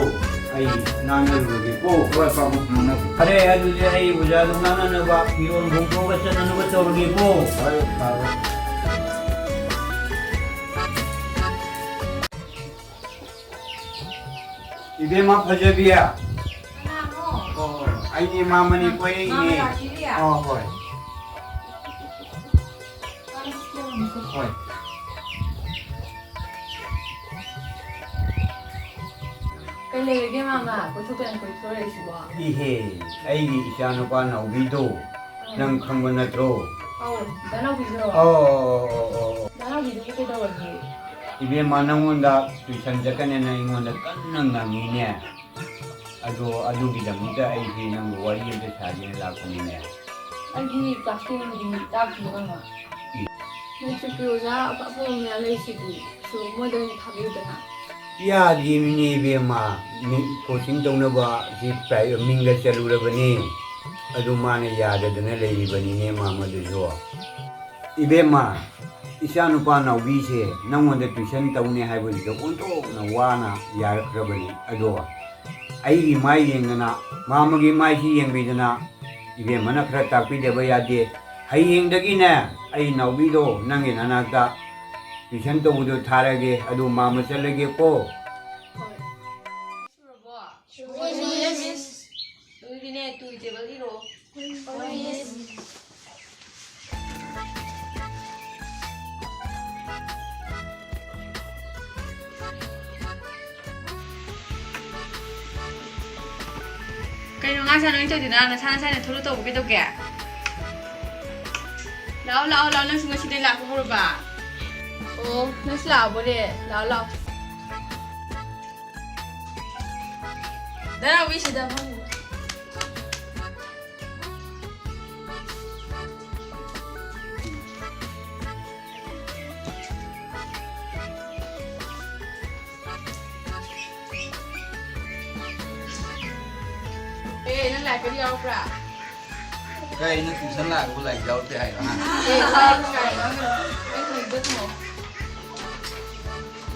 ꯑꯩ ꯉꯥꯡꯅꯔꯨꯔꯒꯦꯀꯣ꯫ ꯍꯣꯏ, ꯄꯥꯕꯨꯡ, ꯉꯥꯡꯅꯕꯤꯌꯨ꯫ ꯐꯔꯦ, ꯑꯗꯨꯗꯤ ꯑꯩ ꯑꯣꯖꯥꯗꯣ ꯉꯥꯡꯅꯅꯕ ꯐꯤꯔꯣꯜ ꯍꯣꯡꯗꯣꯛꯑꯒ ꯆꯠꯅꯅꯕ ꯇꯧꯔꯒꯦꯀꯣ꯫ ꯍꯣꯏ, ꯄꯥꯕꯨꯡ꯫ ꯏꯕꯦꯝꯃ ꯐꯖꯕꯤ꯫ ꯀꯅꯥꯅꯣ? ꯑꯣ, ꯑꯩꯗꯤ ꯃꯥ ꯃꯅꯤ ꯀꯣꯏꯔꯛꯏꯅꯦ꯫ ꯃꯥ ꯂꯥꯛꯄꯤꯔꯤꯌꯥ? ꯑꯣ, ꯍꯣꯏ꯫ ꯍꯣꯏ꯫ ꯀꯩ ꯂꯩꯔꯒꯦ ꯃꯥꯃ? ꯀꯣꯏꯊꯣꯛꯇꯅ ꯀꯣꯏꯊꯣꯔꯛꯏꯁꯤꯕꯣ? ꯏꯍꯦ, ꯑꯩꯒꯤ ꯏꯆꯥꯅꯨꯄꯥ ꯅꯥꯎꯕꯤꯗꯣ ꯅꯪ ꯈꯪꯕ ꯅꯠꯇ꯭ꯔꯣ? ꯑꯧ, ꯗꯥ ꯅꯥꯎꯕꯤꯗꯨꯔꯣ? ꯑꯧ, ꯑꯧ, ꯑꯧ, ꯑꯧ, ꯑꯧ꯫ ꯗꯥ ꯅꯥꯎꯕꯤꯗꯨꯕꯨ ꯀꯩꯗꯧꯔꯒꯦ? ꯏꯕꯦꯝꯃ, ꯅꯪꯉꯣꯟꯗ tuition ꯆꯠꯀꯅꯦꯅ ꯑꯩꯉꯣꯟꯗ ꯀꯟꯅ ꯉꯪꯉꯤꯅꯦ꯫ ꯑꯗꯣ ꯑꯗꯨꯒꯤꯗꯃꯛꯇ ꯑꯩꯁꯦ ꯅꯪꯕꯨ ꯋꯥꯔꯤ ꯑꯝꯇ ꯁꯥꯒꯦꯅ ꯂꯥꯛꯄꯅꯤꯅꯦ꯫ ꯑꯩꯗꯤ class ten ꯒꯤ ꯇꯥꯛꯇꯦ ꯏꯕꯦꯝꯃ꯫ ꯎꯝ꯫ ꯅꯣꯏ ꯆꯨꯝꯄꯤ ꯑꯣꯖꯥ ꯑꯐ ꯑꯐꯕ ꯃꯌꯥꯝ ꯂꯩꯁꯤꯗꯤ, ꯁꯨ ꯃꯣꯏꯗ ꯑꯣꯏꯅ ꯊꯥꯕꯤꯌꯨꯗꯅ꯫ ꯌꯥꯗꯦꯃꯤꯅꯦ ꯏꯕꯦꯝꯃ, ꯃꯤ coaching ꯇꯧꯅꯕ ꯁꯤ ꯄ꯭ꯔꯥꯏ-, ꯃꯤꯡꯒ ꯆꯜꯂꯨꯔꯕꯅꯤ꯫ ꯑꯗꯨ ꯃꯥꯅ ꯌꯥꯗꯗꯅ ꯂꯩꯔꯤꯕꯅꯤꯅꯦ ꯃꯥ ꯃꯗꯨꯁꯨ꯫ ꯏꯕꯦꯝꯃ, ꯏꯆꯥꯅꯨꯄꯥ ꯅꯥꯎꯕꯤꯁꯦ ꯅꯪꯉꯣꯟꯗ tuition ꯇꯧꯅꯤ ꯍꯥꯏꯕꯗꯨꯗ ꯑꯣꯟꯊꯣꯛꯅ ꯋꯥꯅ ꯌꯥꯔꯛꯈ꯭ꯔꯕꯅꯤ꯫ ꯑꯗꯣ ꯑꯩꯒꯤ ꯃꯥꯏ ꯌꯦꯡꯗꯅ, ꯃꯥꯃꯒꯤ ꯃꯥꯏꯁꯤ ꯌꯦꯡꯕꯤꯗꯅ, ꯏꯕꯦꯝꯃꯅ ꯈꯔ ꯇꯥꯛꯄꯤꯗꯕ ꯌꯥꯗꯦ꯫ ꯍꯌꯦꯡꯗꯒꯤꯅꯦ ꯑꯩ ꯅꯥꯎꯕꯤꯗꯣ ꯅꯪꯒꯤ ꯅꯅꯥꯛꯇ tuition ꯇꯧꯕꯗꯣ ꯊꯥꯔꯒꯦ, ꯑꯗꯨ ꯃꯥꯃ ꯆꯠꯂꯒꯦꯀꯣ꯫ ꯍꯣꯏ꯫ ꯁꯨꯔꯕꯣ? ꯁꯨꯔꯦ, ꯁꯨꯔꯦ, ꯃꯤꯁ꯫ ꯃꯤꯁ꯫ ꯑꯗꯨꯗꯤꯅꯦ, ꯇꯨꯒꯤ ꯇꯦꯕꯜ ꯏꯔꯣ꯫ ꯍꯣꯏ, ꯃꯤꯁ꯫ ꯀꯩꯅꯣ ꯉꯥ ꯆꯥ ꯅꯣꯏ ꯇꯧꯗꯨꯅ? ꯅꯁꯥ ꯅꯁꯥꯅ ꯊꯣꯛꯂꯛ ꯇꯧꯕ ꯀꯩꯗꯧꯒꯦ? ꯂꯥꯛꯑꯣ, ꯂꯥꯛꯑꯣ, ꯂꯥꯛꯑꯣ, ꯅꯪꯁꯨ ꯉꯁꯤꯗꯩ ꯂꯥꯛꯄ ꯍꯧꯔꯕ? ꯑꯣ, ꯅꯪꯁꯨ ꯂꯥꯛꯑꯕꯣꯅꯦ? ꯂꯥꯛꯑꯣ, ꯂꯥꯛꯑꯣ꯫ ꯗꯥ ꯅꯥꯎꯕꯤ ꯁꯤꯗ ꯐꯝꯃꯣ꯫ ꯑꯦ, ꯅꯪ ꯂꯥꯏꯔꯤꯛꯀꯗꯤ ꯌꯥꯎꯔꯛꯄ꯭ꯔꯥ? ꯀꯩꯅꯣ tuition ꯂꯥꯛꯄꯕꯨ ꯂꯥꯏꯔꯤꯛ ꯌꯥꯎꯔꯛꯇꯦ ꯍꯥꯏꯔꯣ, ꯍꯥ? ꯑꯦ, ꯂꯥꯏꯔꯤꯛ ꯀꯥꯏ ꯌꯥꯎꯔꯛꯀꯅꯣ? ꯑꯩ ꯍꯪꯕꯗ ꯈꯨꯝꯃꯣ꯫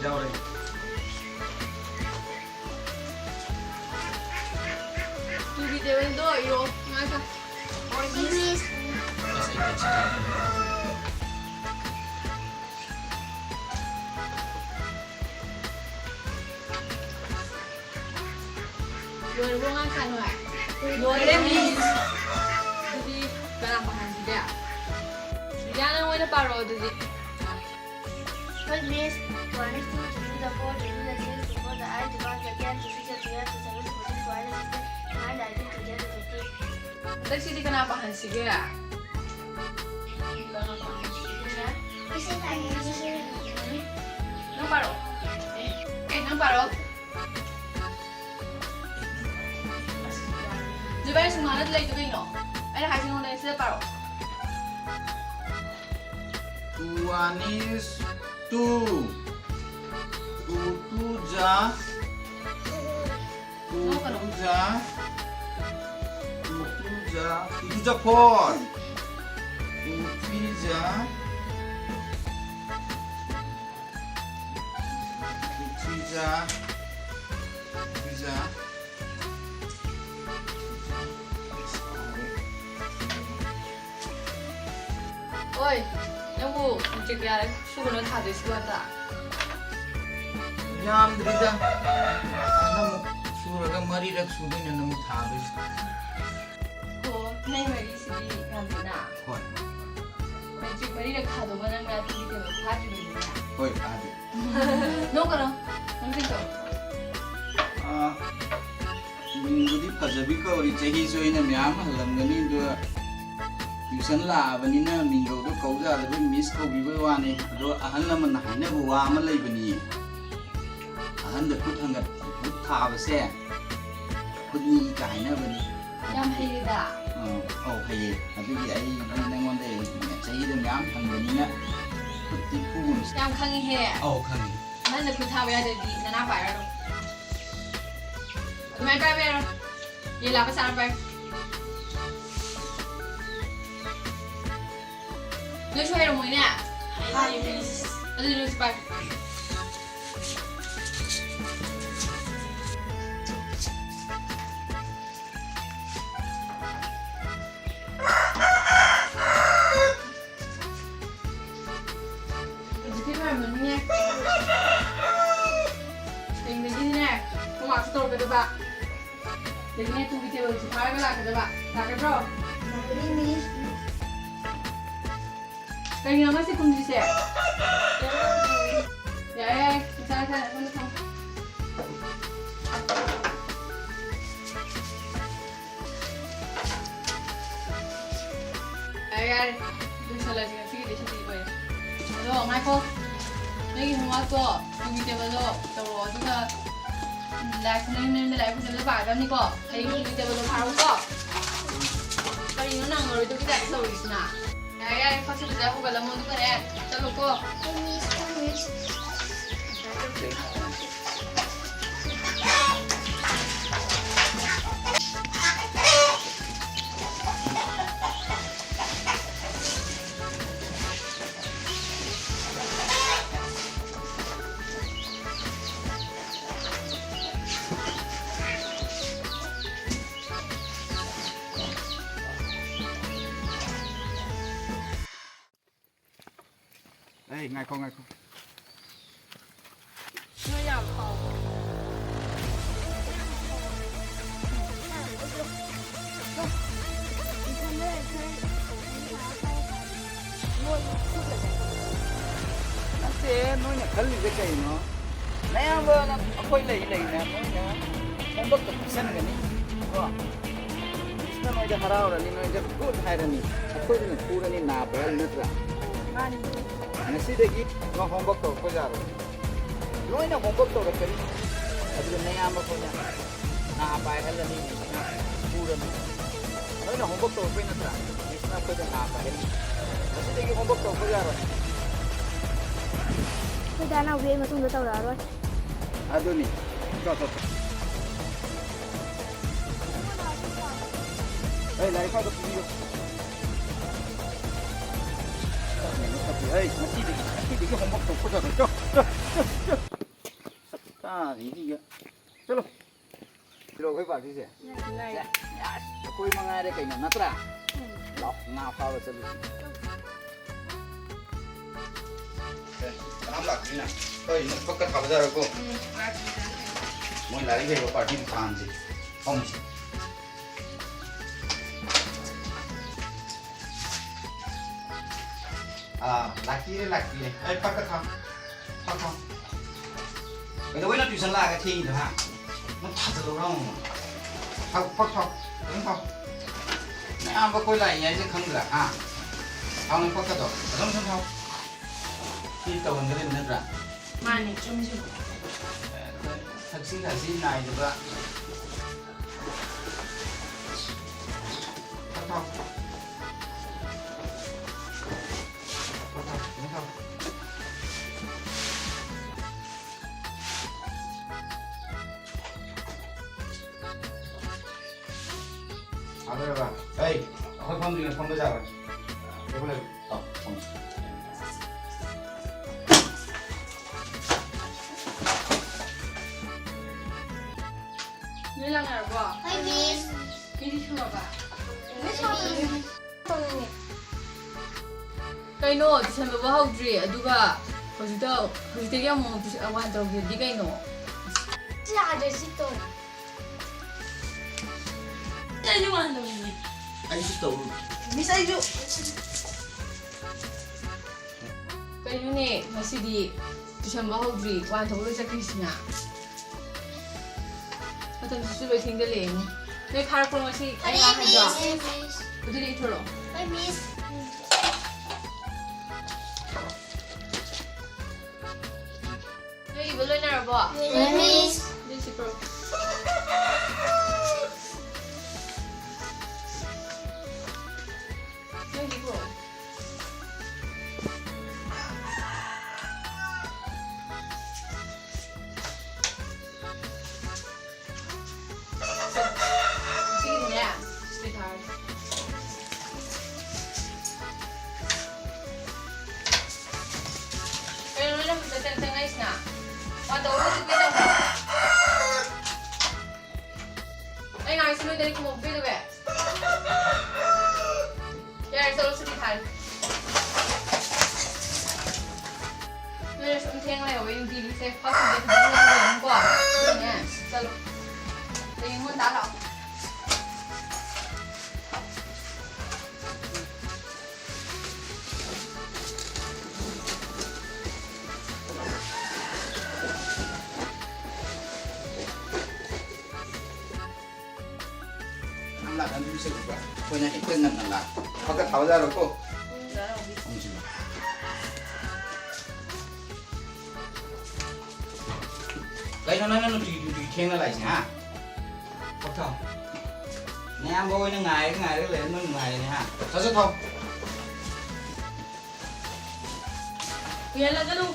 ꯌꯥꯎꯔꯦ꯫ ꯇꯨꯒꯤ ꯇꯦꯕꯜꯗꯣ ꯏꯔꯣ, ꯉꯥꯏꯈꯣ꯫ ꯍꯣꯏ, ꯃꯤꯁ꯫ ꯂꯣꯏꯔꯕꯣ ꯉꯥ ꯈꯥꯏꯕ? ꯂꯣꯏꯔꯦ, ꯃꯤꯁ꯫ ꯑꯗꯨꯗꯤ ꯀꯅꯥ ꯄꯥꯍꯟꯁꯤꯒꯦ? ꯔꯤꯌꯥ, ꯅꯪ ꯑꯣꯏꯅ ꯄꯥꯔꯛꯑꯣ ꯑꯗꯨꯗꯤ꯫ Well, miss, one is two, two to the four, two to the six, two four the eight, two one the ten, two six the twelve, two seven the fourteen, two eight the sixteen, nine the eighteen, twenty the twenty. ꯍꯟꯗꯛꯁꯤꯗꯤ ꯀꯅꯥ ꯄꯥꯍꯟꯁꯤꯒꯦ? ꯅꯪ ꯄꯥꯔꯛꯑꯣ꯫ ꯑꯦ, ꯅꯪ ꯄꯥꯔꯛꯑꯣ꯫ ꯅꯣꯏꯕꯥꯅꯤ ꯁꯨꯝ ꯉꯥꯡꯅꯗ ꯂꯩꯗꯣ ꯀꯩꯅꯣ? ꯑꯩꯅ ꯍꯥꯏꯁꯤ ꯅꯉꯣꯟꯗ ꯁꯤꯗ ꯄꯥꯔꯛꯑꯣ꯫ Two one is two. Two two जा, two two जा, two two जा, two two जा four. Two three जा, two three जा, three जा. ꯑꯣꯏ, ꯅꯪꯕꯨ subject ꯀꯌꯥꯔꯛ ꯁꯨꯕꯅꯣ ꯊꯥꯗꯣꯏꯁꯤꯕꯣ ꯍꯟꯗꯛ? ꯌꯥꯝꯗ꯭ꯔꯤꯗ꯫ ꯍꯟꯗꯛꯃꯨꯛ ꯁꯨꯔꯒ ꯃꯔꯤꯔꯛ ꯁꯨꯗꯣꯏꯅꯦ ꯅꯪꯕꯨ ꯊꯥꯗꯣꯏꯁꯦ꯫ ꯑꯣ, ꯅꯪ ꯃꯔꯤꯁꯤꯗꯤ ꯌꯥꯝꯗꯦꯅ꯫ ꯍꯣꯏ꯫ Matric ꯃꯔꯤꯔꯛ ꯊꯥꯗꯧꯕ ꯅꯪꯅ ꯇꯨꯡꯒꯤ ꯇꯦꯕꯜ ꯐꯥꯗ꯭ꯔꯤꯕꯅꯤꯅ꯫ ꯍꯣꯏ, ꯐꯥꯗꯦ꯫ ꯅꯣꯛꯀꯅꯣ, ꯅꯣꯛꯁꯤꯟꯗꯣ꯫ ꯑꯥ, ꯃꯤꯡꯕꯨꯗꯤ ꯐꯖꯕꯤ ꯀꯧꯔꯤ, ꯆꯍꯤꯁꯨ ꯑꯩꯅ ꯃꯌꯥꯝ ꯍꯜꯂꯝꯒꯅꯤ, ꯑꯗꯨꯒ tuition ꯂꯥꯛꯑꯕꯅꯤꯅ ꯃꯤꯡꯒꯧꯗꯣ ꯀꯧ ꯌꯥꯗꯕꯩ miss ꯀꯧꯕꯤꯕꯩ ꯋꯥꯅꯤ꯫ ꯑꯗꯣ ꯑꯍꯜ ꯂꯃꯟꯅ ꯍꯥꯏꯅꯕ ꯋꯥ ꯑꯃ ꯂꯩꯕꯅꯤ, "ꯑꯍꯟꯗ ꯈꯨꯠ ꯍꯪꯒꯠ-, ꯈꯨꯠ ꯊꯥꯕꯁꯦ ꯈꯨꯠꯅꯤ" ꯀꯥꯏ ꯍꯥꯏꯅꯕꯅꯤ꯫ ꯌꯥꯝ ꯍꯩꯔꯦꯗ꯫ ꯑꯥ, ꯑꯧ, ꯍꯩꯌꯦ꯫ ꯑꯗꯨꯒꯤ ꯑꯩꯗꯤ ꯅꯪꯉꯣꯟꯗ ꯆꯍꯤꯗꯣ ꯃꯌꯥꯝ ꯍꯟꯕꯅꯤꯅ ꯈꯨꯠꯇꯤ ꯈꯨꯒꯨꯝꯁꯤ꯫ ꯌꯥꯝ ꯈꯪꯉꯤꯍꯦ꯫ ꯑꯧ, ꯈꯪꯉꯤ꯫ ꯑꯍꯟꯗ ꯈꯨꯠ ꯊꯥꯕ ꯌꯥꯗ꯭ꯔꯗꯤ ꯅꯅꯥ ꯄꯥꯏꯔꯔꯣꯏ꯫ ꯑꯗꯨꯃꯥꯏꯅ ꯄꯥꯏꯕ ꯌꯥꯔꯣꯏ꯫ ꯌꯦꯟ ꯂꯥꯕ ꯁꯥꯔ ꯄꯥꯏ꯫ ꯅꯣꯏꯁꯨ ꯍꯩꯔꯝꯃꯣꯏꯅꯦ? ꯍꯩ, ꯃꯤꯁ꯫ ꯑꯗꯨꯗꯤ ꯅꯣꯏꯁꯨ ꯄꯥꯏ꯫ ꯍꯧꯖꯤꯛꯇꯤ ꯐꯔꯝꯃꯅꯤꯅꯦ꯫ ꯍꯌꯦꯡꯗꯒꯤꯗꯤꯅꯦ, homeworkꯁꯨ ꯇꯧꯔꯛꯀꯗꯕ꯫ ꯑꯗꯒꯤꯅꯦ, ꯇꯨꯡꯒꯤ ꯇꯦꯕꯜꯁꯨ ꯐꯥꯔꯒ ꯂꯥꯛꯀꯗꯕ꯫ ꯂꯥꯛꯀꯗ꯭ꯔꯣ? ꯂꯥꯛꯀꯅꯤ, ꯃꯤꯁ꯫ ꯀꯩꯒꯤꯅꯣ ꯉꯁꯤ ꯈꯨꯝꯗ꯭ꯔꯤꯁꯦ? ꯌꯥꯔꯦ, ꯌꯥꯔꯦ, ꯅꯁꯥ ꯅꯁꯥꯅ ꯑꯩꯉꯣꯟꯗ ꯊꯝꯃꯣ꯫ ꯌꯥꯔꯦ, ꯌꯥꯔꯦ, ꯂꯣꯏꯁꯜꯂꯁꯤ ꯉꯁꯤꯒꯤꯗꯤ, ꯁꯨꯇꯤ ꯑꯣꯏꯔꯦ꯫ ꯑꯗꯣ ꯉꯥꯏꯈꯣ, ꯅꯣꯏꯒꯤ homeworkꯇꯣ ꯇꯨꯡꯒꯤ tableꯗꯣ ꯇꯧꯔꯣ, ꯑꯗꯨꯒ, ꯎꯝ, ꯂꯥꯏꯔꯤꯛꯁꯦ ꯅꯪ ꯅꯌꯨꯝꯗ ꯂꯥꯏꯔꯤꯛ ꯐꯖꯅ ꯄꯥꯒꯗꯕꯅꯤꯀꯣ꯫ ꯍꯌꯦꯡ ꯇꯨꯡꯒꯤ tableꯗꯣ ꯐꯥꯔꯣꯀꯣ꯫ ꯀꯔꯤꯅꯣ ꯅꯪꯉꯔꯣꯏꯗꯕꯒꯤ type ꯇꯧꯔꯤꯁꯤꯅ? ꯌꯥꯔꯦ, ꯌꯥꯔꯦ, ꯐꯛꯁꯦ ꯐꯖꯅ ꯍꯧꯒꯠꯂꯝꯃꯣ, ꯑꯗꯨꯒꯅꯦ, ꯆꯠꯂꯣꯀꯣ꯫ ꯑꯩ, ꯉꯥꯏꯈꯣ, ꯉꯥꯏꯈꯣ꯫ ꯅꯣꯏ ꯌꯥꯝ ꯐꯥꯎꯕ꯫ ꯅꯠꯇꯦ, ꯅꯣꯏꯅ ꯈꯜꯂꯤꯁꯦ ꯀꯩꯅꯣ? ꯅꯌꯥꯝꯕꯅ ꯑꯩꯈꯣꯏ ꯂꯩ ꯂꯩꯅ ꯅꯣꯏꯅ homeworkꯇꯣ ꯄꯤꯁꯟꯒꯅꯤ, ꯀꯣ? ꯃꯤꯁꯅ ꯅꯣꯏꯗ ꯍꯔꯥꯎꯔꯅꯤ, ꯅꯣꯏꯗ good ꯍꯥꯏꯔꯅꯤ, ꯑꯩꯈꯣꯏꯗꯨꯅ ꯐꯨꯔꯅꯤ, ꯅꯥ ꯄꯥꯏꯍꯜꯂꯤ ꯅꯠꯇ꯭ꯔꯥ? ꯃꯥꯅꯤ꯫ ꯉꯁꯤꯗꯒꯤ ꯅꯣꯏ homework ꯇꯧꯔꯛꯄ ꯌꯥꯔꯣꯏ꯫ ꯅꯣꯏꯅ homework ꯇꯧꯔꯛꯀꯅꯤ, ꯑꯗꯨꯒ ꯅꯌꯥꯝꯕ ꯑꯩꯈꯣꯏꯅ ꯅꯥ ꯄꯥꯏꯍꯜꯂꯅꯤ, ꯃꯤꯁꯅ ꯐꯨꯔꯅꯤ꯫ ꯅꯣꯏꯅ homework ꯇꯧꯔꯛꯄꯩ ꯅꯠꯇ꯭ꯔꯥ? ꯃꯤꯁꯅ ꯑꯩꯈꯣꯏꯗ ꯅꯥ ꯄꯥꯏꯍꯜꯂꯤ꯫ ꯉꯁꯤꯗꯒꯤ homework ꯇꯧꯔꯛꯄ ꯌꯥꯔꯣꯏ꯫ ꯑꯩꯈꯣꯏ ꯗꯥ ꯅꯥꯎꯕꯤ ꯑꯩ ꯃꯇꯨꯡꯗ ꯇꯧꯔꯛꯑꯔꯣꯏ꯫ ꯑꯗꯨꯅꯤ꯫ ꯆꯣ, ꯆꯣ, ꯆꯣ꯫ ꯑꯩ ꯂꯥꯏꯔꯤꯛ ꯈꯔ ꯄꯤꯕꯤꯌꯨ꯫ ꯍꯩ, ꯉꯁꯤꯗꯒꯤ, ꯉꯁꯤꯗꯒꯤ homework ꯇꯧꯕ ꯆꯠꯂꯣ꯫ ꯆꯣ, ꯆꯣ, ꯆꯣ, ꯆꯣ꯫ ꯁꯛꯇꯥꯁꯤꯡꯁꯤꯒ꯫ ꯆꯠꯂꯣ꯫ ꯁꯤꯔꯣ ꯑꯩꯈꯣꯏ partyꯁꯦ? ꯂꯩ꯫ ꯁꯦ, ꯑꯁ, ꯑꯩꯈꯣꯏ ꯃꯉꯥꯏꯔꯦ ꯀꯩꯅꯣ, ꯅꯠꯇ꯭ꯔꯥ? ꯎꯝ꯫ ꯂꯥꯎ, ꯉꯥ ꯐꯥꯕ ꯆꯠꯂꯨꯁꯤ꯫ ꯑꯦ, ꯀꯅꯥꯝ ꯂꯥꯛꯇ꯭ꯔꯤꯅ? ꯍꯣꯏ, ꯅꯪ ꯐꯛꯀ ꯊꯥꯕꯖꯥꯔꯣꯀꯣ? ꯎꯝ, ꯂꯥꯛꯇ꯭ꯔꯤꯅ꯫ ꯃꯣꯏ ꯂꯥꯏꯔꯤꯛ ꯍꯩꯕ party ꯊꯥꯟꯁꯤ꯫ ꯐꯝꯁꯤ꯫ ꯑꯥ, ꯂꯥꯛꯄꯤꯔꯦ, ꯂꯥꯛꯄꯤꯔꯦ꯫ ꯑꯩ ꯐꯛꯀ ꯊꯥꯎ꯫ ꯐꯛ ꯊꯥꯎ꯫ ꯀꯩꯗꯧꯕꯩ ꯅꯪ tuition ꯂꯥꯛꯑꯒ ꯊꯦꯡꯉꯤꯗꯣ, ꯍꯥ? ꯅꯪ ꯊꯥꯖꯜꯂꯧꯔ ꯑꯃꯨꯛ꯫ ꯊꯥꯎ, ꯐꯛ ꯊꯥꯎ꯫ ꯐꯖꯅ ꯊꯥꯎ꯫ ꯅꯌꯥꯝꯕ ꯑꯩꯈꯣꯏ ꯂꯥꯛꯏ ꯍꯥꯏꯁꯦ ꯈꯪꯗ꯭ꯔꯥ, ꯍꯥ? ꯊꯥꯎ ꯅꯪ ꯐꯛꯀꯗꯣ꯫ ꯐꯖꯅ, ꯐꯖꯅ ꯊꯥꯎ꯫ ꯁꯤ ꯇꯧꯍꯟꯒꯗꯕ ꯅꯠꯇ꯭ꯔꯥ? ꯃꯥꯅꯦ, ꯆꯨꯝꯃꯤ, ꯆꯨꯝꯃꯤ꯫ ꯑꯦ, ꯊꯛꯁꯤ ꯈꯥꯁꯤ ꯅꯥꯏꯗꯕ꯫ ꯊꯛ, ꯊꯛ꯫ ꯊꯛ, ꯊꯛ, ꯊꯛ꯫ ꯊꯥꯗꯔꯕ? ꯑꯩ, ꯑꯩꯈꯣꯏ ꯐꯝꯗ꯭ꯔꯤꯉꯩ ꯐꯝꯕ ꯌꯥꯔꯣꯏ꯫ ꯂꯦꯞꯄꯨ, ꯂꯦꯞꯄꯨ꯫ ꯂꯥꯎ, ꯐꯝꯁꯤ꯫ ꯅꯣꯏ ꯂꯥꯛꯅꯔꯕꯣ? ꯍꯣꯏ, ꯃꯤꯁ꯫ ꯃꯤꯗꯤ ꯁꯨꯔꯕ? ꯃꯤꯁ꯫ ꯀꯩꯅꯣ, ꯇꯨꯏꯁꯟ ꯂꯧꯕ ꯍꯧꯗ꯭ꯔꯤ, ꯑꯗꯨꯒ ꯍꯧꯖꯤꯛꯇ, ꯍꯧꯖꯤꯛꯇꯒꯤ ꯑꯃꯨꯛ ꯇꯨꯏꯁꯟ, ꯋꯥꯟ ꯇꯧꯒꯦꯗꯤ ꯀꯩꯅꯣ? ꯌꯥꯗ꯭ꯔꯦ, ꯁꯤ ꯇꯧ꯫ ꯑꯩꯁꯨ ꯋꯥꯟ ꯇꯧꯅꯤꯡꯉꯦ꯫ ꯑꯩꯁꯨ ꯇꯧ꯫ ꯃꯤꯁ, ꯑꯩꯁꯨ꯫ ꯀꯩꯅꯣꯅꯦ, ꯉꯁꯤꯗꯤ ꯇꯨꯏꯁꯟꯕ ꯍꯧꯗ꯭ꯔꯤ, ꯋꯥꯟ ꯇꯧꯕ ꯂꯣꯏ ꯆꯠꯈ꯭ꯔꯤꯁꯤꯅ? ꯃꯇꯝꯁꯤꯁꯨ ꯂꯣꯏ ꯊꯦꯡꯖꯜꯂꯛꯑꯦꯅꯦ꯫ ꯅꯣꯏ ꯐꯥꯔꯛꯄ꯭ꯔꯣ ꯉꯁꯤ ꯑꯩꯅ ꯐꯔꯦ, ꯍꯥꯏꯗꯣ? ꯃꯤꯁ꯫ ꯑꯗꯨꯗꯤ ꯏꯊꯣꯔꯛꯑꯣ꯫ ꯍꯣꯏ, ꯃꯤꯁ꯫ ꯅꯣꯏ ꯏꯕ ꯂꯣꯏꯅꯔꯕꯣ? ꯂꯣꯏꯔꯦ, ꯃꯤꯁ꯫ ꯑꯗꯨꯗꯤ ꯁꯤ ꯄꯨꯔꯛꯑꯣ꯫ ꯅꯣꯏꯒꯤ ꯄꯨꯔꯛꯑꯣ꯫ ꯁꯤꯒꯤꯅꯦ, ꯁꯤꯗ ꯊꯥꯔꯒꯦ꯫ ꯀꯩꯅꯣ ꯅꯣꯏꯅ ꯍꯧꯖꯤꯛꯇ ꯆꯪ-, ꯆꯪꯉꯛꯏꯁꯤꯅ? ꯋꯥꯟ ꯇꯧꯔꯒ ꯍꯧꯖꯤꯛ ꯀꯩꯗꯧꯕ? ꯑꯩ ꯉꯥꯡꯉꯤꯁꯤ ꯅꯣꯏꯗꯗꯤ ꯈꯨꯝꯃꯛꯄ ꯀꯩꯗꯧꯒꯦ? ꯌꯥꯔꯦ, ꯆꯠꯂꯣ, ꯁꯨꯇꯤ ꯊꯥꯔꯦ꯫ ꯅꯣꯏꯅ ꯁꯨꯝ ꯊꯦꯡ ꯂꯩꯍꯧꯕꯩ ꯅꯨꯡꯇꯤꯒꯤꯁꯦ ꯐꯛ ꯊꯝꯕꯩ ꯊꯕꯛ ꯂꯩꯍꯧꯕꯅꯤꯀꯣ꯫ ꯑꯗꯨꯅꯦ, ꯆꯠꯂꯣ꯫ ꯍꯌꯦꯡ ꯉꯟꯇꯥ ꯂꯥꯛꯑꯣ꯫ ꯅꯪ ꯂꯥꯛꯅꯕꯗꯨ ꯆꯠꯂꯨꯕ? ꯑꯩꯈꯣꯏꯅ ꯍꯦꯛꯇ ꯉꯟꯅ ꯂꯥꯛꯄ꯫ ꯐꯛꯀ ꯊꯥꯕ ꯌꯥꯔꯣꯏꯀꯣ? ꯎꯝ, ꯌꯥꯔꯣꯏ꯫ ꯎꯝ, ꯆꯨꯝꯃꯤ꯫ ꯀꯩꯅꯣ ꯅꯪꯅ ꯅꯨꯡꯇꯤꯒꯤ ꯅꯨꯡꯇꯤꯒꯤ ꯊꯦꯡꯅ ꯂꯥꯛꯏꯁꯦ, ꯍꯥ? ꯊꯛ ꯊꯛ꯫ ꯅꯌꯥꯝꯕ ꯍꯣꯏꯅ ꯉꯥꯏꯔꯒ ꯉꯥꯏꯔꯒ ꯂꯩꯔꯦ, ꯅꯣꯏ ꯅꯨꯡꯉꯥꯏꯔꯦꯅꯦ, ꯍꯥ? ꯆꯠ ꯆꯠ ꯊꯛ꯫ ꯀꯨꯏꯍꯜꯂꯒꯅꯨ꯫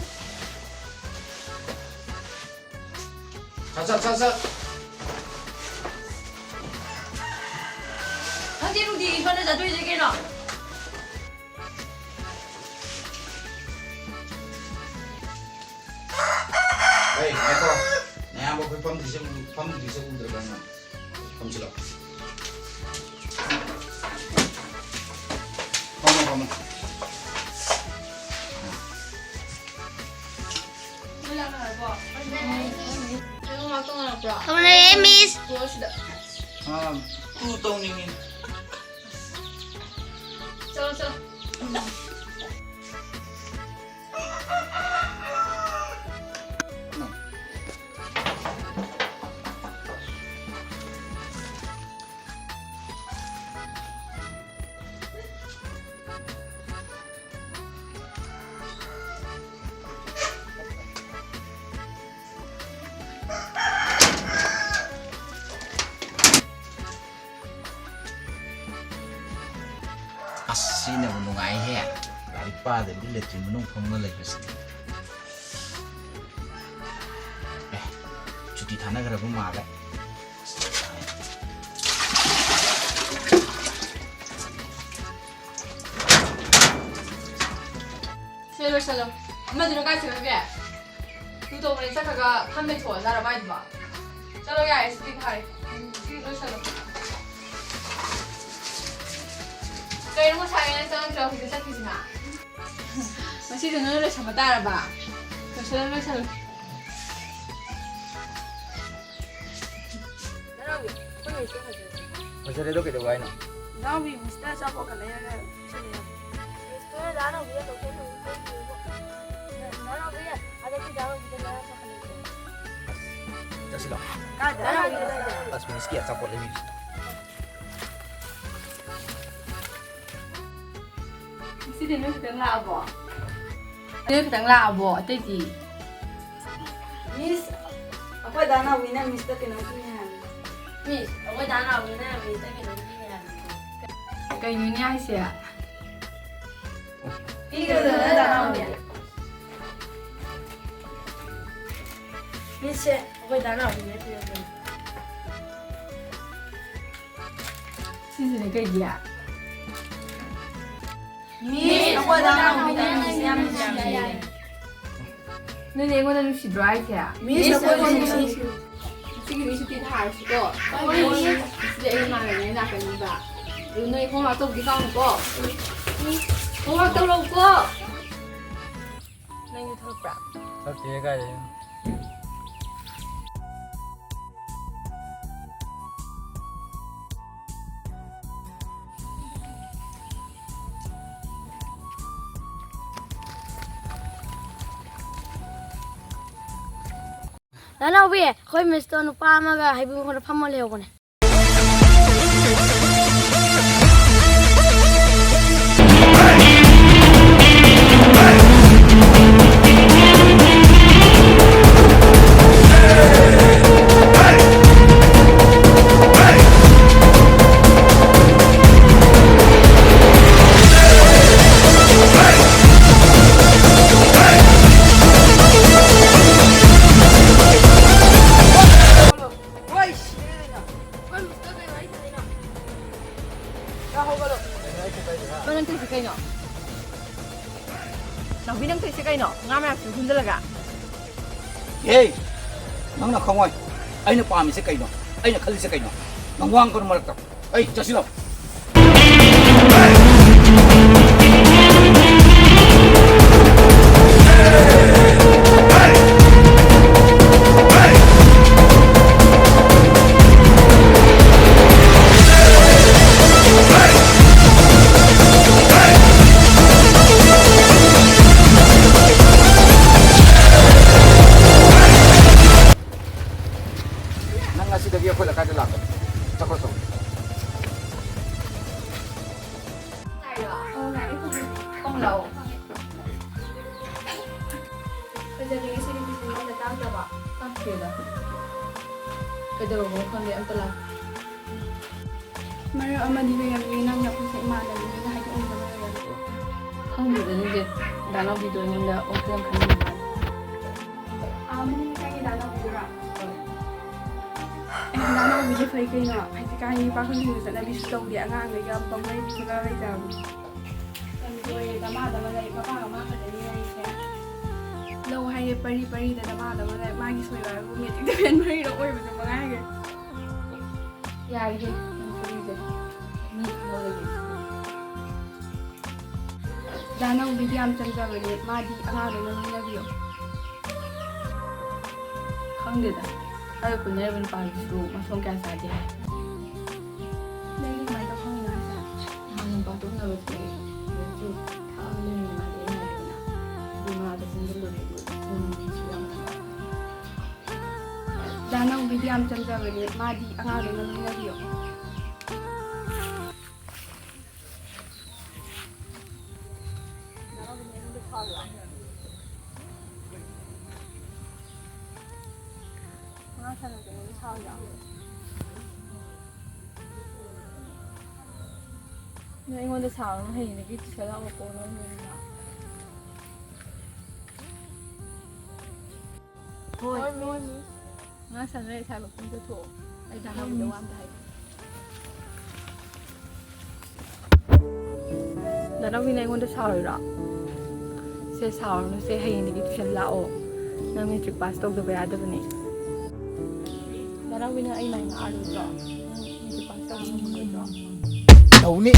ꯆꯠ ꯆꯠ ꯆꯠ ꯆꯠ꯫ ꯈꯪꯗꯦ, ꯅꯨꯡꯇꯤꯒꯤ ꯁꯣꯝꯗ ꯆꯠꯇꯣꯏꯁꯦ ꯀꯩꯅꯣ? ꯑꯩ, ꯉꯥꯏꯈꯣ꯫ ꯅꯌꯥꯝꯕ ꯑꯩꯈꯣꯏ ꯐꯝꯗ꯭ꯔꯤꯁꯦ ꯎ-, ꯐꯝꯗ꯭ꯔꯤꯁꯦ ꯎꯗ꯭ꯔꯕ ꯅꯪ? ꯐꯝꯁꯤꯜꯂꯣ꯫ ꯐꯝꯃꯣ, ꯐꯝꯃꯣ꯫ ꯅꯣꯏ ꯂꯥꯛꯅꯔꯕꯣ? ꯅꯪ ꯉꯥꯛꯇꯪ ꯉꯥꯏꯔꯛꯄ꯭ꯔꯣ? ꯊꯣꯛꯂꯛꯑꯦ, ꯃꯤꯁ꯫ ꯊꯣꯛꯂꯛꯑꯣ ꯁꯤꯗ꯫ ꯑꯥ, ꯇꯨ ꯇꯧꯅꯤꯡꯉꯤ꯫ ꯆꯠꯂꯣ, ꯆꯠꯂꯣ꯫ ꯑꯁ, ꯁꯤꯅꯕꯨ ꯅꯨꯡꯉꯥꯏꯍꯦ꯫ ꯂꯥꯏꯔꯤꯛ ꯄꯥꯗꯕꯤꯗ ꯂꯦꯇ꯭ꯔꯤꯟ ꯃꯅꯨꯡ ꯐꯝꯃ ꯂꯩꯕꯁꯤꯗꯤ꯫ ꯑꯦ, ꯁꯨꯇꯤ ꯊꯥꯅꯈ꯭ꯔꯕ ꯃꯥꯜꯂꯦ꯫ ꯁꯦ, ꯂꯣꯏꯁꯜꯂꯣ꯫ ꯑꯃꯗꯨꯅ ꯀꯥꯏ ꯆꯠꯈ꯭ꯔꯒꯦ? ꯇꯨ ꯇꯧꯕꯅꯦ, ꯆꯠꯈ꯭ꯔꯒ ꯐꯝ ꯂꯩꯊꯣꯛꯑꯖꯥꯠꯂ ꯃꯥꯏꯗꯨꯕꯣ? ꯆꯠꯂꯣ ꯌꯥꯔꯦ, ꯁꯤꯗꯤ ꯐꯔꯦ꯫ ꯎꯝ, ꯁꯤ ꯂꯣꯏꯁꯜꯂꯣ꯫ ꯀꯩꯅꯣ ꯉꯁꯥꯏ ꯉꯩꯅ ꯆꯪꯉꯛꯇ꯭ꯔꯒ ꯍꯧꯖꯤꯛ ꯆꯠꯈꯤꯁꯤꯅ? ꯉꯁꯤꯁꯨ ꯅꯣꯏꯅ ꯂꯣꯏꯁꯟꯕ ꯇꯥꯔꯕ? ꯂꯣꯏꯁꯜꯂꯣ, ꯂꯣꯏꯁꯜꯂꯣ꯫ ꯐꯖꯔꯦ, ꯑꯗꯣ ꯀꯩꯗꯧꯕ ꯍꯥꯏꯅꯣ? ꯏꯅꯥꯎꯕꯤ ꯃꯤꯁꯇ ꯑꯆꯥꯄꯣꯠꯀ ꯂꯩꯔꯒ ꯁꯤꯜꯂꯦ꯫ ꯃꯤꯁꯇꯨꯅ ꯗꯥ ꯅꯥꯎꯕꯤꯗ ꯂꯧꯁꯤꯜꯂꯨ ꯂꯩꯔꯤꯕꯣ꯫ ꯗꯥ ꯅꯥꯎꯕꯤ, ꯍꯟꯗꯛꯇꯤ ꯗꯥ ꯅꯥꯎꯕꯤꯗ ꯂꯩꯔ ꯆꯠꯈ꯭ꯔꯦ꯫ ꯆꯠꯁꯤꯂꯣ꯫ ꯀꯥꯏꯗ? ꯗꯥ ꯅꯥꯎꯕꯤꯗ ꯂꯩꯔ꯫ ꯑꯁ, ꯃꯤꯁꯀꯤ ꯑꯆꯥꯄꯣꯠ ꯂꯩꯕꯤꯁꯤ꯫ ꯉꯁꯤꯗꯤ ꯅꯣꯏ ꯈꯛꯇꯪ ꯂꯥꯛꯑꯕꯣ? ꯅꯣꯏ ꯈꯛꯇꯪ ꯂꯥꯛꯑꯕꯣ? ꯑꯇꯩꯗꯤ? ꯃꯤꯁ, ꯑꯩꯈꯣꯏ ꯗꯥ ꯅꯥꯎꯕꯤꯅ ꯃꯤꯁꯇ ꯀꯩꯅꯣꯝ ꯄꯤꯅꯤ ꯍꯥꯏꯕꯅꯤ꯫ ꯃꯤꯁ, ꯑꯩꯈꯣꯏ ꯗꯥ ꯅꯥꯎꯕꯤꯅ ꯃꯤꯁꯇ ꯀꯩꯅꯣꯝ ꯄꯤꯅꯤ ꯍꯥꯏꯕꯅꯤ꯫ ꯀꯩꯅꯣꯅꯦ ꯍꯥꯏꯁꯦ? ꯄꯤꯒꯗꯕꯅꯦ ꯗꯥ ꯅꯥꯎꯕꯤꯗ꯫ ꯃꯤꯁꯁꯦ ꯑꯩꯈꯣꯏ ꯗꯥ ꯅꯥꯎꯕꯤꯅ ꯄꯤꯔꯛꯄꯅꯤ꯫ ꯁꯤꯁꯤꯅ ꯀꯩꯒꯤ? ꯃꯤꯁ, ꯑꯩꯈꯣꯏ ꯗꯥ ꯅꯥꯎꯕꯤꯅ ꯃꯤꯁ ꯌꯥꯝ ꯅꯨꯡꯁꯤꯌꯦ꯫ ꯅꯣꯏꯅ ꯑꯩꯉꯣꯟꯗ ꯅꯨꯡꯁꯤꯗ꯭ꯔꯣ ꯍꯥꯏꯁꯦ? ꯃꯤꯁ, ꯑꯩꯈꯣꯏ ꯅꯨꯡꯁꯤ꯫ ꯉꯁꯤꯒꯤꯗꯤ ꯁꯨꯇꯤ ꯊꯥꯔꯁꯤꯀꯣ꯫ ꯁꯤꯗ ꯑꯩ ꯏꯃꯥꯟꯅꯕꯤ ꯂꯥꯛꯀꯅꯤꯕ꯫ ꯑꯗꯨ ꯅꯣꯏ homework ꯇꯧꯕꯗꯤ ꯀꯥꯎꯅꯨꯀꯣ꯫ Homework ꯇꯧꯔꯛꯎꯀꯣ꯫ ꯅꯪꯁꯨ ꯊꯣꯛꯂꯛꯄ꯭ꯔꯥ? ꯆꯠꯇꯦ ꯀꯥꯏꯗꯩꯅꯣ꯫ ꯅꯅꯥꯎꯕꯤ, ꯑꯩꯈꯣꯏ ꯃꯤꯁꯇꯣ ꯅꯨꯄꯥ ꯑꯃꯒ ꯍꯩꯕꯨꯡ ꯃꯈꯣꯡꯗ ꯐꯝꯃ ꯂꯩꯍꯧꯕꯅꯦ꯫ ꯍꯣꯏ, ꯁꯤꯔꯦꯗꯅ꯫ ꯍꯣꯏ, ꯃꯤꯁꯇꯔ, ꯀꯩ ꯋꯥꯔꯤ ꯁꯥꯟꯅꯩꯅꯣ? ꯌꯥ, ꯍꯧꯒꯠꯂꯣ꯫ ꯅꯪ ꯇꯧꯔꯤꯁꯦ ꯀꯩꯅꯣ? ꯅꯥꯎꯕꯤ, ꯅꯪ ꯇꯧꯔꯤꯁꯦ ꯀꯩꯅꯣ? ꯉꯥ ꯃꯌꯥꯝꯁꯤꯕꯨ ꯈꯨꯟꯖꯜꯂꯒ? ꯑꯦ, ꯅꯪꯅ ꯈꯪꯉꯣꯏ꯫ ꯑꯩꯅ ꯄꯥꯝꯃꯤꯁꯦ ꯀꯩꯅꯣ? ꯑꯩꯅ ꯈꯜꯂꯤꯁꯦ ꯀꯩꯅꯣ? ꯅꯪ ꯋꯥ ꯉꯥꯡꯒꯅꯨ ꯃꯔꯛꯇ꯫ ꯑꯩ ꯆꯠꯁꯤꯜꯂꯣ꯫ ꯅꯪ ꯉꯁꯤꯗꯒꯤ ꯑꯩꯈꯣꯏ ꯂꯩꯀꯥꯏꯗ ꯂꯥꯛꯀꯅꯤ꯫ ꯆꯠꯈ꯭ꯔꯣ, ꯆꯠꯈ꯭ꯔꯣ꯫ ꯈꯣꯡ ꯂꯥꯛꯑꯣ꯫ ꯉꯁꯤꯗꯤ ꯇꯨꯏꯁꯟ ꯑꯝꯇ ꯇꯥꯛꯇ꯭ꯔꯕꯣ? ꯇꯥꯛꯇꯦꯗ꯫ ꯀꯩꯗꯧꯔꯕꯅꯣ ꯈꯪꯗꯦ, ꯑꯝꯇ ꯂꯥꯛꯇꯦ꯫ ꯃꯔꯝ ꯑꯃꯗꯤ ꯂꯩꯔꯝꯅꯤ, ꯅꯪ ꯅꯈꯣꯏꯁꯦ ꯏꯃꯥꯟꯅꯕꯤꯅꯤꯅ ꯍꯥꯏꯗꯣꯛꯑꯝꯗꯕ ꯑꯣꯏꯔꯝꯅꯤ꯫ ꯈꯪꯗꯦꯗ, ꯅꯪꯁꯦ ꯗꯥ ꯅꯥꯎꯕꯤꯗꯣ ꯑꯩꯉꯣꯟꯗ ꯑꯣꯛꯇꯅ ꯈꯟꯕ ꯃꯥꯜꯂꯦ꯫ ꯑꯥ, ꯃꯅꯤꯡ ꯂꯩꯀꯥꯏꯒꯤ ꯗꯥ ꯅꯥꯎꯕꯤꯗꯨꯔꯣ? ꯍꯣꯏ꯫ ꯑꯦ, ꯗꯥ ꯅꯥꯎꯕꯤꯗꯤ ꯐꯩ ꯀꯩꯅꯣ꯫ ꯍꯧꯖꯤꯛꯀꯥꯟꯗꯤ ꯄꯥꯈꯪꯁꯤꯡꯁꯨ ꯆꯠꯅꯕꯤꯁꯨ ꯇꯧꯗꯦ, ꯑꯉꯥꯡꯈꯩꯒ ꯄꯪꯂꯩ ꯄꯪꯂꯩ ꯂꯩꯖꯕꯅꯤ꯫ ꯌꯥꯝ ꯂꯣꯏꯔꯦ, ꯗꯃꯥ ꯗꯃꯥ ꯂꯩ, ꯃꯄꯥꯒ ꯃꯥ ꯈꯛꯇꯅꯤ ꯂꯩꯔꯤꯁꯦ꯫ ꯂꯧ ꯍꯥꯏꯔꯦ ꯄꯔꯤ ꯄꯔꯤꯗ ꯗꯃꯥ ꯗꯃꯥ ꯂꯩ, ꯃꯥꯒꯤ ꯁꯣꯏꯕ ꯍꯥꯏꯕꯨ ꯃꯦꯇ꯭ꯔꯤꯛꯇ ꯐꯦꯜ ꯃꯔꯤꯔꯛ ꯑꯣꯏꯕꯗꯨ ꯃꯉꯥꯏꯔꯦ꯫ ꯌꯥꯔꯦꯍꯦ, ꯅꯪ ꯀꯔꯤꯁꯦ? ꯃꯤ ꯈꯪꯍꯧꯔꯒꯦ꯫ ꯗꯥ ꯅꯥꯎꯕꯤꯗꯤ ꯌꯥꯝ ꯆꯝꯖꯕꯅꯦ, ꯃꯥꯗꯤ ꯑꯉꯥꯡꯗꯧꯅ ꯂꯣꯏꯅꯕꯤꯌꯣ꯫ ꯈꯪꯗꯦꯗ, ꯑꯩꯒ ꯀꯣꯏꯅꯔꯤꯕ ꯅꯨꯄꯥꯗꯨꯁꯨ ꯃꯊꯣꯡ ꯀꯌꯥ ꯆꯥꯗꯦ ꯍꯥꯏ꯫ ꯅꯪꯗꯤ ꯀꯃꯥꯏꯅ ꯇꯧ ꯈꯪꯉꯤꯅꯣ ꯍꯥꯏꯁꯦ? ꯅꯍꯥꯟ ꯅꯨꯄꯥ ꯇꯣꯛꯅꯕ ꯊꯣꯛꯑꯦ, ꯑꯗꯨꯁꯨ ꯊꯛꯑꯒ ꯂꯩꯔꯝꯃꯦ ꯃꯥꯗꯤ ꯑꯩ ꯉꯥꯏꯕꯅ꯫ ꯑꯗꯨ ꯃꯥꯗꯣ ꯆꯪꯁꯤꯜꯂꯨꯔꯦ, ꯑꯗꯨ ꯅꯨꯡꯁꯤ ꯌꯥꯝ ꯗꯥ ꯅꯥꯎꯕꯤꯗꯤ ꯌꯥꯝ ꯆꯝꯖꯕꯅꯦ, ꯃꯥꯗꯤ ꯑꯉꯥꯡꯗꯧꯅ ꯂꯣꯏꯅꯕꯤꯌꯣ꯫ ꯅꯪ ꯑꯩꯉꯣꯟꯗ ꯁꯥꯎꯔꯅꯨ, ꯍꯌꯦꯡꯗꯒꯤ ꯇꯨꯏꯁꯟ ꯂꯥꯛꯑꯣꯀꯣ, ꯅꯪ ꯅꯣꯏꯅ꯫ ꯍꯣꯏ꯫ ꯍꯣꯏ, ꯃꯤꯁ꯫ ꯉꯥ ꯁꯥꯟꯅꯔꯦ, ꯁꯥꯏꯕꯣꯛꯇ ꯑꯝꯇ ꯊꯣꯛꯑꯣ꯫ ꯑꯩ ꯗꯥ ꯅꯥꯎꯕꯤꯗ ꯋꯥ ꯑꯝꯇ ꯍꯥꯏꯒꯦ꯫ ꯗꯥ ꯅꯥꯎꯕꯤꯅ ꯑꯩꯉꯣꯟꯗ ꯁꯥꯎꯔꯤꯔꯣ? ꯁꯦ, ꯁꯥꯎꯔꯅꯨ ꯁꯦ, ꯍꯌꯦꯡꯗꯒꯤ ꯇꯨꯏꯁꯟ ꯂꯥꯛꯑꯣ꯫ ꯅꯪ ꯃꯦꯇ꯭ꯔꯤꯛ ꯄꯥꯁ ꯇꯧꯗꯕ ꯌꯥꯗꯕꯅꯦ꯫ ꯗꯥ ꯅꯥꯎꯕꯤꯅ ꯑꯩ ꯃꯥꯏ ꯉꯥꯛꯑꯔꯣꯏꯗ꯭ꯔꯣ? ꯅꯪ ꯃꯦꯇ꯭ꯔꯤꯛ ꯄꯥꯁ ꯇꯧꯕ ꯉꯝꯃꯣꯏꯗ꯭ꯔꯣ? ꯇꯧꯅꯤ꯫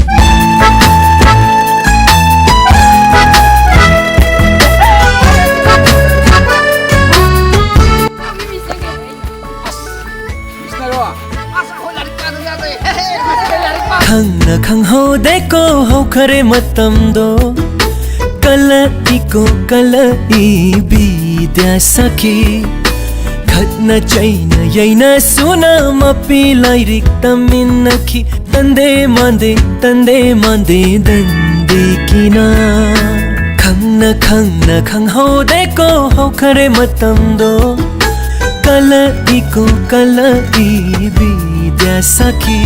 ꯈꯪꯅ ꯈꯪꯍꯧꯗꯦꯀꯣ ꯍꯧꯈꯔꯦ ꯃꯇꯝꯗꯣ꯫ ꯀꯜꯂꯛꯏꯀꯣ ꯀꯜꯂꯛꯏ ꯕꯤꯗ꯭ꯌꯥ ꯁꯥꯈꯤ꯫ ꯈꯠꯅ ꯆꯩꯅ ꯌꯩꯅ ꯁꯨꯅ ꯃꯄꯤ ꯂꯥꯏꯔꯤꯛ ꯇꯝꯃꯤꯟꯅꯈꯤ꯫ ꯇꯟꯗꯦ ꯃꯥꯟꯗꯦ ꯇꯟꯗꯦ ꯃꯥꯟꯗꯦ ꯗꯟꯗꯤ ꯀꯤꯅ꯫ ꯈꯪꯅ ꯈꯪꯅ ꯈꯪꯍꯧꯗꯦꯀꯣ ꯍꯧꯈꯔꯦ ꯃꯇꯝꯗꯣ꯫ ꯀꯜꯂꯛꯏꯀꯣ ꯀꯜꯂꯛꯏ ꯕꯤꯗ꯭ꯌꯥ ꯁꯥꯈꯤ꯫